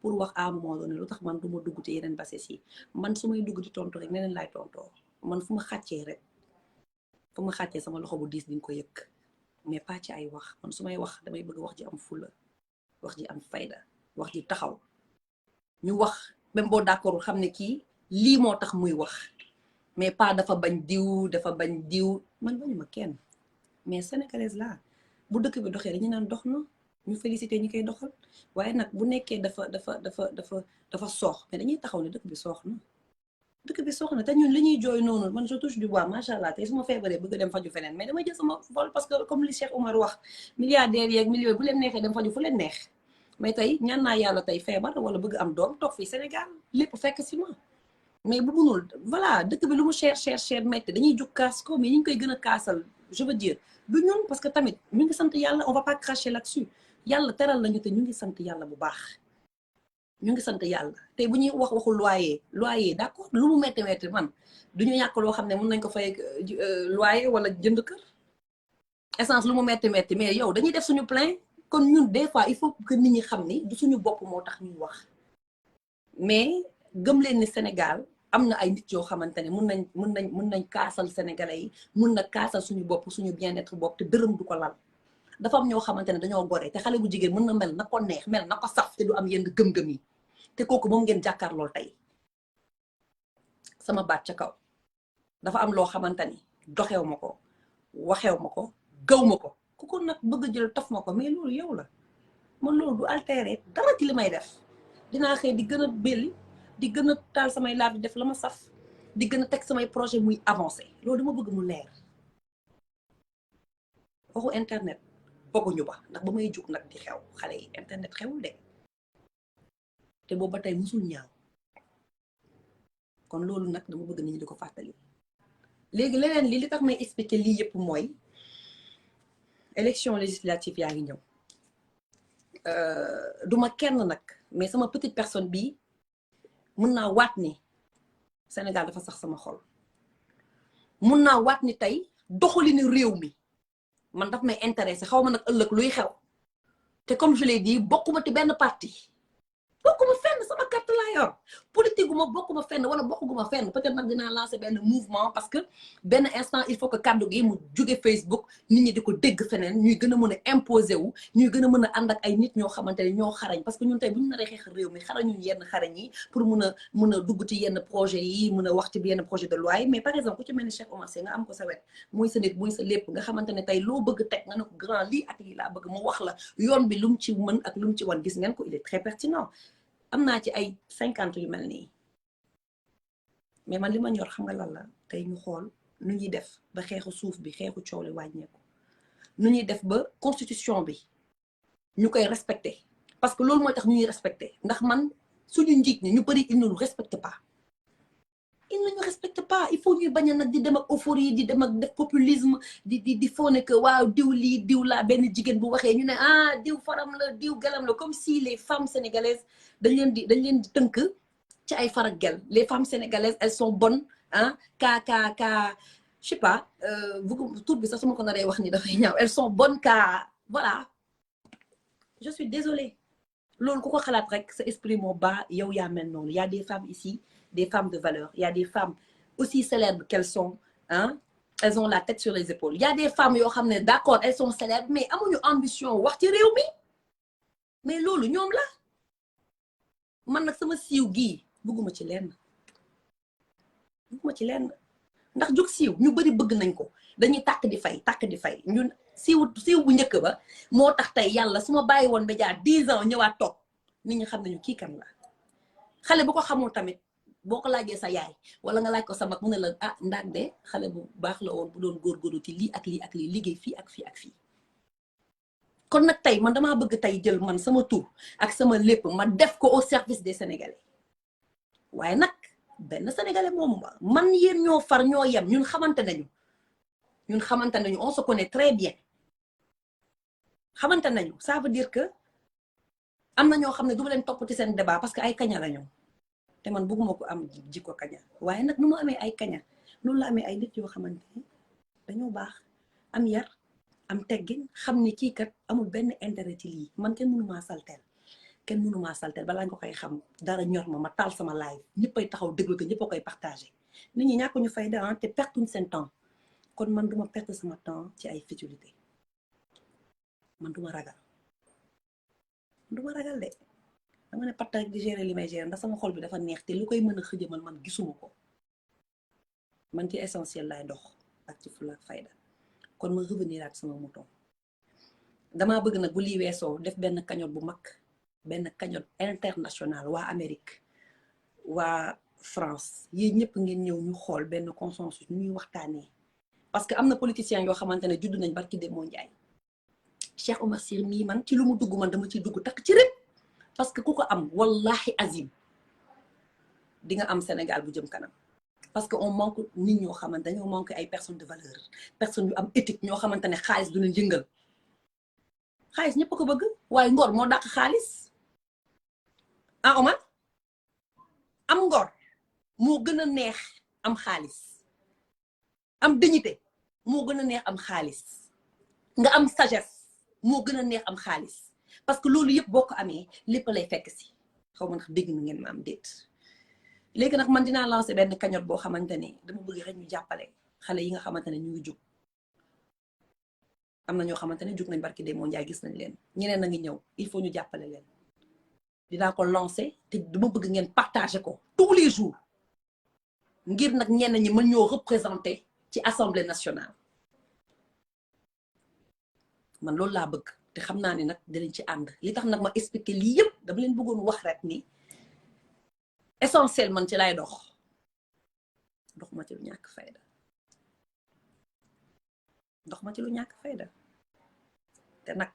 pour wax à un moment donné lu tax man du ma dugg te yeneen bases yi man su may dugg di tontu rek neneen laay tontoo man fu ma xàccee rek fu ma xàccee sama loxo bu diis di nga ko yëg mais pas ci ay wax man su may wax damay bëgg wax ji am fulla wax ji am fayda wax ji taxaw ñu wax même boo d'accord xam ne kii lii moo tax muy wax mais pas dafa bañ diw man bañu ma kenn mais sénégalaise la bu dëkk bi doxee dañu naan dox na ñu félicité ñi koy doxal waaye nag bu nekkee dafa soox mais dañuy taxaw ne dëkk bi soox na te ñun li ñuy jooy noonu man je touche du bois macha allah tey su ma feebaree bëgg dem faju feneen mais damay jël sama vol parce que comme li Cheikh Oumar wax milliardaires yeeg millions bu leen neexee dem faju fu leen neex mais tey ñaan naa yàlla tey feebar wala bëgg am doom toog fii Sénégal lépp fekk si ma mais bu munul voilà dëkk bi lu mu cher metti dañuy jug kaas ko mais ñu ngi koy gën a kaasal je veux dire du ñun parce que tamit ñu ngi sant yàlla on va pas cracher là-dessus yàlla teral nañu te ñu ngi sant yàlla bu baax ñu ngi sant yàlla tey bu ñuy waxu loyer d'accord lu mu metti man du ñu ñàkk loo xam ne mën nañ ko fay loyer wala jënd kër essence lu mu metti mais yow dañuy def suñu plein kon ñun des fois il faut que nit ñi xam ni du suñu bopp moo tax ñuy wax mais gëm leen ni Sénégal am na ay nit yoo xamante ne mën nañ kaasal sénégalais yi mën na kaasal suñu bopp suñu bien-être bopp te dërëm du ko lal dafa am ñoo xamante ne dañoo gore te xale bu jigéen mën na mel na ko neex mel na ko saf te du am yenn gëm-gëm yi te kooku moom ngeen jàkkaarloo tey sama baat ca kaw dafa am loo xamante ni doxew ma ko waxew ma ko gaw ma ko ku ko nag bëgg jël taf ma ko mais loolu yow la man loolu du altéré dara ci li may def dinaa xëy di gën a belli di gën a taal samay laaf di def la ma saf di gën a teg samay projet muy avancé loolu dama bëgg mu leer waxu internet bëgguñu ba ndax ba may jug nag di xew xale yi internet xewul de te boobu ba tey musul ñaaw kon loolu nag dama bëgg nit ñi di ko fàttali léegi leneen li tax may expliquer lii yëpp mooy élection législative yaa ngi ñëw duma kenn nag mais sama petite personne bii mun naa waat ni Sénégal dafa sax sama xol mun naa waat ni tey doxalinu réew mi man daf may intéressé xaw ma nag ëllëg luy xew te comme je l'ai dit bokkuma ci benn parti bokkuma fenn sama carte laa yor politique gu ma bokkuma fenn wala bokkuma fenn peut-être nag dinaa lancer benn mouvement parce que benn instant il faut que kaddu gi mu jóge Facebook nit ñi di ko dégg feneen ñuy gën a mën a imposer wu ñuy gën a mën a ànd ak ay nit ñoo xamante ne ñoo xarañ parce que ñun tey bu ñu naree xeex réew mi xarañuñ yenn xarañ yi pour mun a dugg ci yenn projet yi mun a wax ci yenn projet de loi yi mais par exemple ku ci mel ni Cheikh Oumar Sy nga am ko sa wet muy sa nit muy sa lépp nga xamante ne tey loo bëgg teg nga ne ko grand lii ak lii laa bëgg mu wax la yoon bi lu mu ci mën ak lu mu ci wan gis ngeen ko il est très pertinent am naa ci ay 50 yu mel nii mais man li ma ñor xam nga lan la tey ñu xool nu ñuy def ba xeexu suuf bi xeexu coow li wàññeeku nu ñuy def ba constitution bi ñu koy respecté parce que loolu mooy tax ñu ñuy respecté ndax man suñu njiit ñi ñu bëri ils ne nous respectent pas ils ne nous respectent pas il faut ñuy bañ a nag di dem ak euphorie di dem ak def populisme di foo ne que waaw diw lii diw laa benn jigéen bu waxee ñu ne ah diw faram la diw galam la comme si les femmes sénégalaises dañ leen di tënk ci ay farak gel les femmes sénégalaises elles sont bonnes ah je sais pas tout bi sax su ma ko naree wax ni dafay ñaaw elles sont bonnes voilà je suis désolée loolu ku ko xalaat rek sa esprit moo bas yow yaa mel noonu y a des femmes ici des femmes de valeur il y a des femmes aussi célèbres qu'elles sont hein elles ont la tête sur les épaules il y a des femmes yoo xam ne d'accord elles sont célèbres mais amuñu ambition wax ci réew mi mais loolu ñoom la man nag sama siiw gii bëgguma ci lenn ndax jóg siiw ñu bari bëgg nañ ko dañuy tàkk di fay ñun siiw bu njëkk ba moo tax tey yàlla su ma bàyyi woon média 10 ans ñëwaat toog nit ñi xam nañu kii kan la xale bu ko xamul tamit boo ko laajee sa yaay wala nga laaj ko sa mag mu ne la ah ndax de xale bu baax la woon bu doon góorgóorlu ci lii ak lii liggéey fii ak fii kon nag tey man damaa bëgg tey jël man sama tur ak sama lépp ma def ko au service des Sénégalais waaye nag benn Sénégalais moomu man yéen ñoo far ñoo yem ñun xamante nañu on se connaît très bien xamante nañu ça veut dire que am na ñoo xam ne du ma leen topp ci seen débat parce que ay kaña la ñu te man bëgguma ko am jikko kaña waaye nag nu mu amee ay kaña noonu la amee ay nit yoo xamante ne dañoo baax am yar am teggin xam ni kii kat amul benn intérêt ci lii man kenn mënumaa salteel balaa nga koy xam dara ñor ma taal sama live ñëppay taxaw déglu ko ñëpp a koy partagé nit ñi ñàkk ñu fay dara te pertuñ seen temps kon man duma perte sama temps ci ay futilité man duma ragal de dama ne patt rek di gérer li may gérer ndax sama xol bi dafa neex te lu koy mën a xëjëmal man gisuma ko man ci essentiel laay dox ak ci fulla ak fayda kon ma revenir ak sama mouton damaa bëgg nag bu lii weesoo def benn cagnotte bu mag benn cagnotte international waa Amérique waa France yéen ñëpp ngeen ñëw ñu xool benn consensus ñuy waxtaanee parce que am na politiciens yoo xamante ne judd nañ barki Demba Ndiaye Cheikh Oumar Sy mii man ci lu mu dugg man dama ciy dugg takk ci rek parce que ku ko am wallahi azim di nga am Sénégal bu jëm kanam parce que on manque nit ñoo xamante dañoo manque ay personnes de valeur personnes yu am éthique ñoo xamante ne xaalis du leen yëngal xaalis ñëpp ko bëgg waaye ngor moo dàq xaalis ah Omar am ngor moo gën a neex am xaalis am dignité moo gën a neex am xaalis nga am sagesse moo gën a neex am xaalis parce que loolu yëpp boo ko amee lépp lay fekk si xaw ma ndax dégg na ngeen ma am déet léegi nag man dinaa lancer benn cagnotte boo xamante ne dama bëgg rek ñu jàppale xale yi nga xamante ne ñu ngi jug am na ñoo xamante ne jug nañ barki Demba Ndiaye gis nañ leen ñeneen a ngi ñëw il faut ñu jàppale leen dinaa ko lancer te dama bëgg ngeen partager ko tous les jours ngir nag ñenn ñi mën ñoo représenter ci assemblée nationale man loolu laa bëgg te xam naa ne nag dinañ ci ànd li tax nag ma expliquer lii yëpp dama leen bëggoon wax rek ni essentiel man ci lay dox ma ci lu ñàkk fayda te nag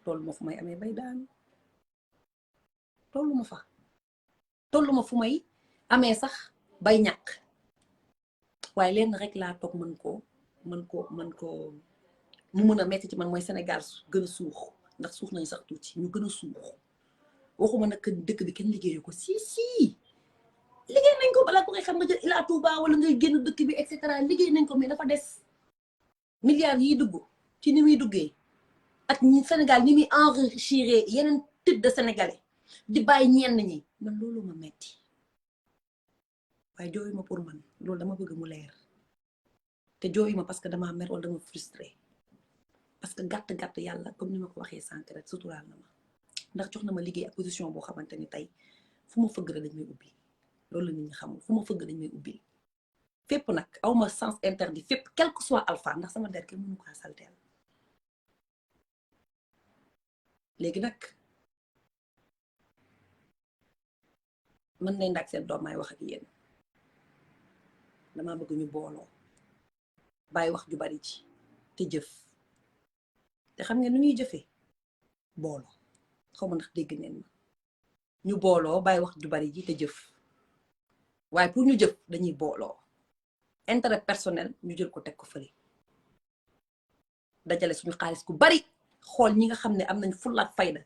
tollu ma fu may amee bay daan tollu ma fu may amee sax bay ñàkk waaye leen rek laa toog mën ko mu mën a metti ci man mooy Sénégal gën a suux ndax suux nañu sax tuuti ñu gën a suux waxuma nag dëkk bi kenn liggéeyu ko si liggéey nañ ko balaa ko ngay xam nga jël Ila Touba wala ngay génn dëkk bi et cetera liggéey nañ ko mais dafa des milliards yi dugg ci ni muy duggee ak ñi Sénégal ni muy enrichir yeneen type de sénégalais di bàyyi ñenn ñi man loolu ma metti waaye jooyu ma pour man loolu dama bëgg mu leer te jooyu ma parce que dama mer wala dama frustré parce que gàtt yàlla comme ni ma ko waxee sànq rek suturaal na ma ndax jox na ma liggéey ak position boo xamante ni tey fu ma fëgg rek dañ may ubbi loolu la nit ñi xamul fu ma fëgg dañ may ubbi fépp nag aw ma sens interdit fépp quel que soit alpha ndax sama der kenn mënu ko salteel léegi nag mën nañ ndax seen doom may wax ak yéen dama bëgg ñu booloo bàyyi wax ju bari ci te jëf te xam ngeen nu ñuy jëfee booloo xaw ma ndax dégg neen ma ñu booloo bàyyi wax ju bari ji te jëf waaye pour ñu jëf dañuy booloo intérêt personnel ñu jël ko teg ko fële dajale suñu xaalis ku bari xool ñi nga xam ne am nañ fulla ak fayda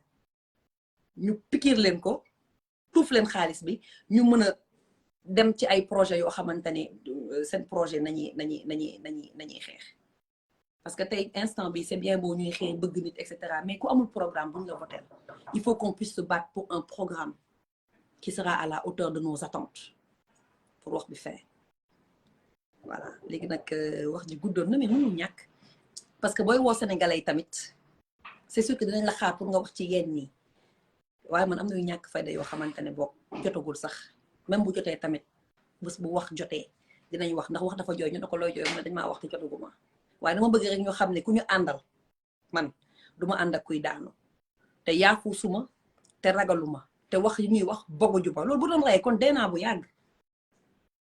ñu pikiir leen ko tuuf leen xaalis bi ñu mën a dem ci ay projet yoo xamante ne seen projet nañuy xeex parce que tey instant bi c'est bien beau ñuy xeex bëgg nit et cetera mais ku amul programme buñ la voter il faut qu'on puisse se battre pour un programme qui sera à la hauteur de nos attentes pour wax bi fin voilà léegi nag wax ji guddoon na mais mënul ñàkk parce que booy woo sénégalais yi tamit c'est sûr que dinañ la xaar pour nga wax ci yenn nii waaye man am na yu ñàkk fayda yoo xamante ne boo jotagul sax même bu jotee tamit bés bu wax jotee dinañ wax ndax wax dafa jooy ñu ne ko looy jooy mu ne dañ maa wax te jotaguma waaye dama bëgg rek ñu xam ne ku ñu àndal man duma ànd ak kuy daanu te yaafu suma te ragaluma te wax yi ñuy wax bogu juba loolu bu doon rey kon deenaa bu yàgg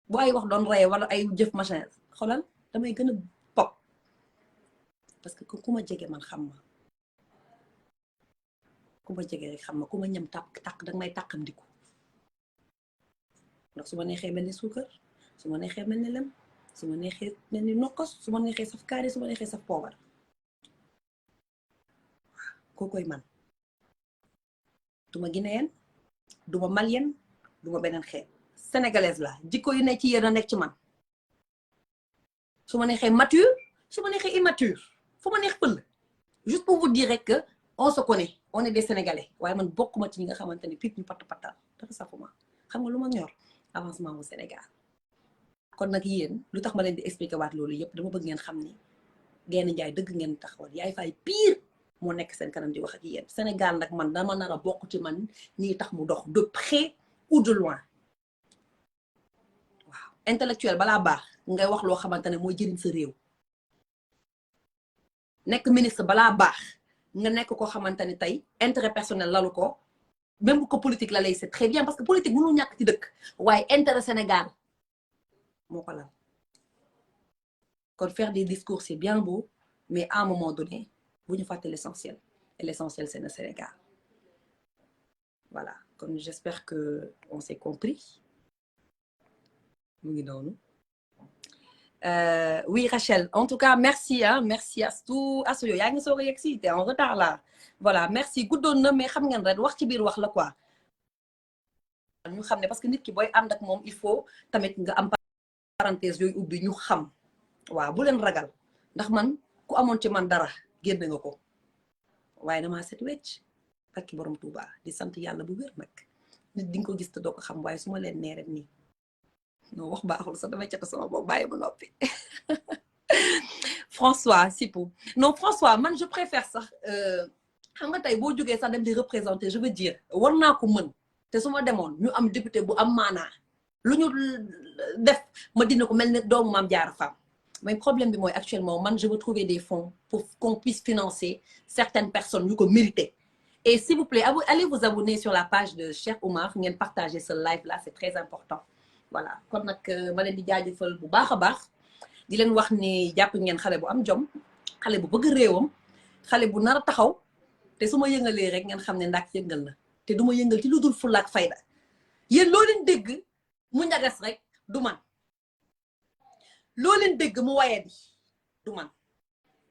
bu ay wax doon rey wala ay jëf machin xoolal damay gën a pop parce que ku ma jege man xam ma ku ma jege rek xam ma ku ma ñam tàq danga may tàqam diku ndax su ma neexee mel ni suukar su ma neexee mel ni lem su ma neexee mel ni nokkos su ma neexee saf kaari su ma neexee saf poobar kookoy man duma guinéen duma malien duma beneen xeet sénégalaise la jikko yu ne ci yéen a nekk ci man su ma neexee mature su ma neexee immature fu ma neex pël juste pour vous dire que on se connaît on est des sénégalais waaye man bokkuma ci ñi nga xamante ne piip ñu patal dafa safuma xam nga lu ma ñor avancement bu Sénégal kon nag yéen lu tax ma leen di expliquer waat loolu yëpp dama bëgg ngeen xam ni Gaynde Njaay dëgg ngeen taxawal yaay fay pire moo nekk seen kanam di wax ak yéen Sénégal nag man dama nar a bokk ci man ñii tax mu dox de près ou de loin waaw intellectuel balaa baax ngay wax loo xamante ne mooy jëriñ sa réew nekk ministre balaa baax nga nekk ko xamante ne tey intérêt personnel lalu ko même bu ko politique la lay c'est très bien parce que politique mënul ñàkk ci dëkk waaye intérêt Sénégal moo ko lal kon faire des discours c'est bien beau mais à un moment donné bu ñu fàtte l'essentiel et l'essentiel c'est le Sénégal voilà kon j'espère que on s'est compris mu ngi noonu oui Rachel en tout cas merci merci Astou yow yaa ngi soog a yegg si t'es en retard là voilà merci guddoon na mais xam ngeen rek wax ci biir wax la quoi ñu xam ne parce que nit ki booy ànd ak moom il faut tamit nga am parenthèse yooyu ubbi ñu xam waaw bu leen ragal ndax man ku amoon ci man dara génn nga ko waaye damaa set wecc barki borom Tuuba di sant yàlla bu wér nag nit di nga ko gis te doo ko xam waaye su ma leen nee rek nii non wax baaxul sax damay cata sama bopp bàyyi ma noppi François Sipou non François man je préfère sax xam nga tey boo jógee sax dem di représenter je veux dire war naa ko mën te su ma demoon ñu am député bu am maanaa lu ñu def ma dina ko mel ne doomu Maam Jaara Fam mais problème bi mooy actuellement man je veux trouver des fonds pour qu'on puisse financer certaines personnes yu ko mérité et s'il vous plaît allez vous abonner sur la page de Cheikh Oumar ngeen partager ce live là c'est très important voilà kon nag ma leen di jaajëfal bu baax a baax di leen wax ni jàpp ngeen xale bu am jom xale bu bëgg réewam xale bu nar a taxaw te su ma yëngalee rek ngeen xam ne ndax yëngal na te du ma yëngal ci lu dul fulla ak fayda yéen loo leen dégg mu ñagas rek du man loo leen dégg mu waye di du man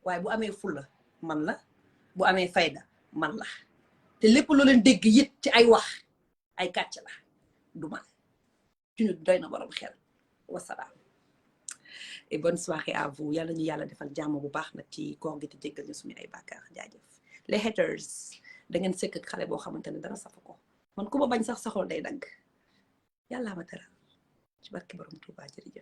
waaye bu amee fulla man la bu amee fayda man la te lépp loo leen dégg it ci ay wax ay kàcc la du man ci ñu doy na borom xel wasalaam et bonne soirée à vous yàlla ñu yàlla defal jàmm bu baax nag ci koor gi te jéggal ñu suñu ay bàkkaar jaajëf les haters da ngeen sëkk ak xale boo xamante ne dara safu ko man ku ma bañ sax sa xol day dagg yàlla ma teral ci barki borom Tuubaa jërëjëf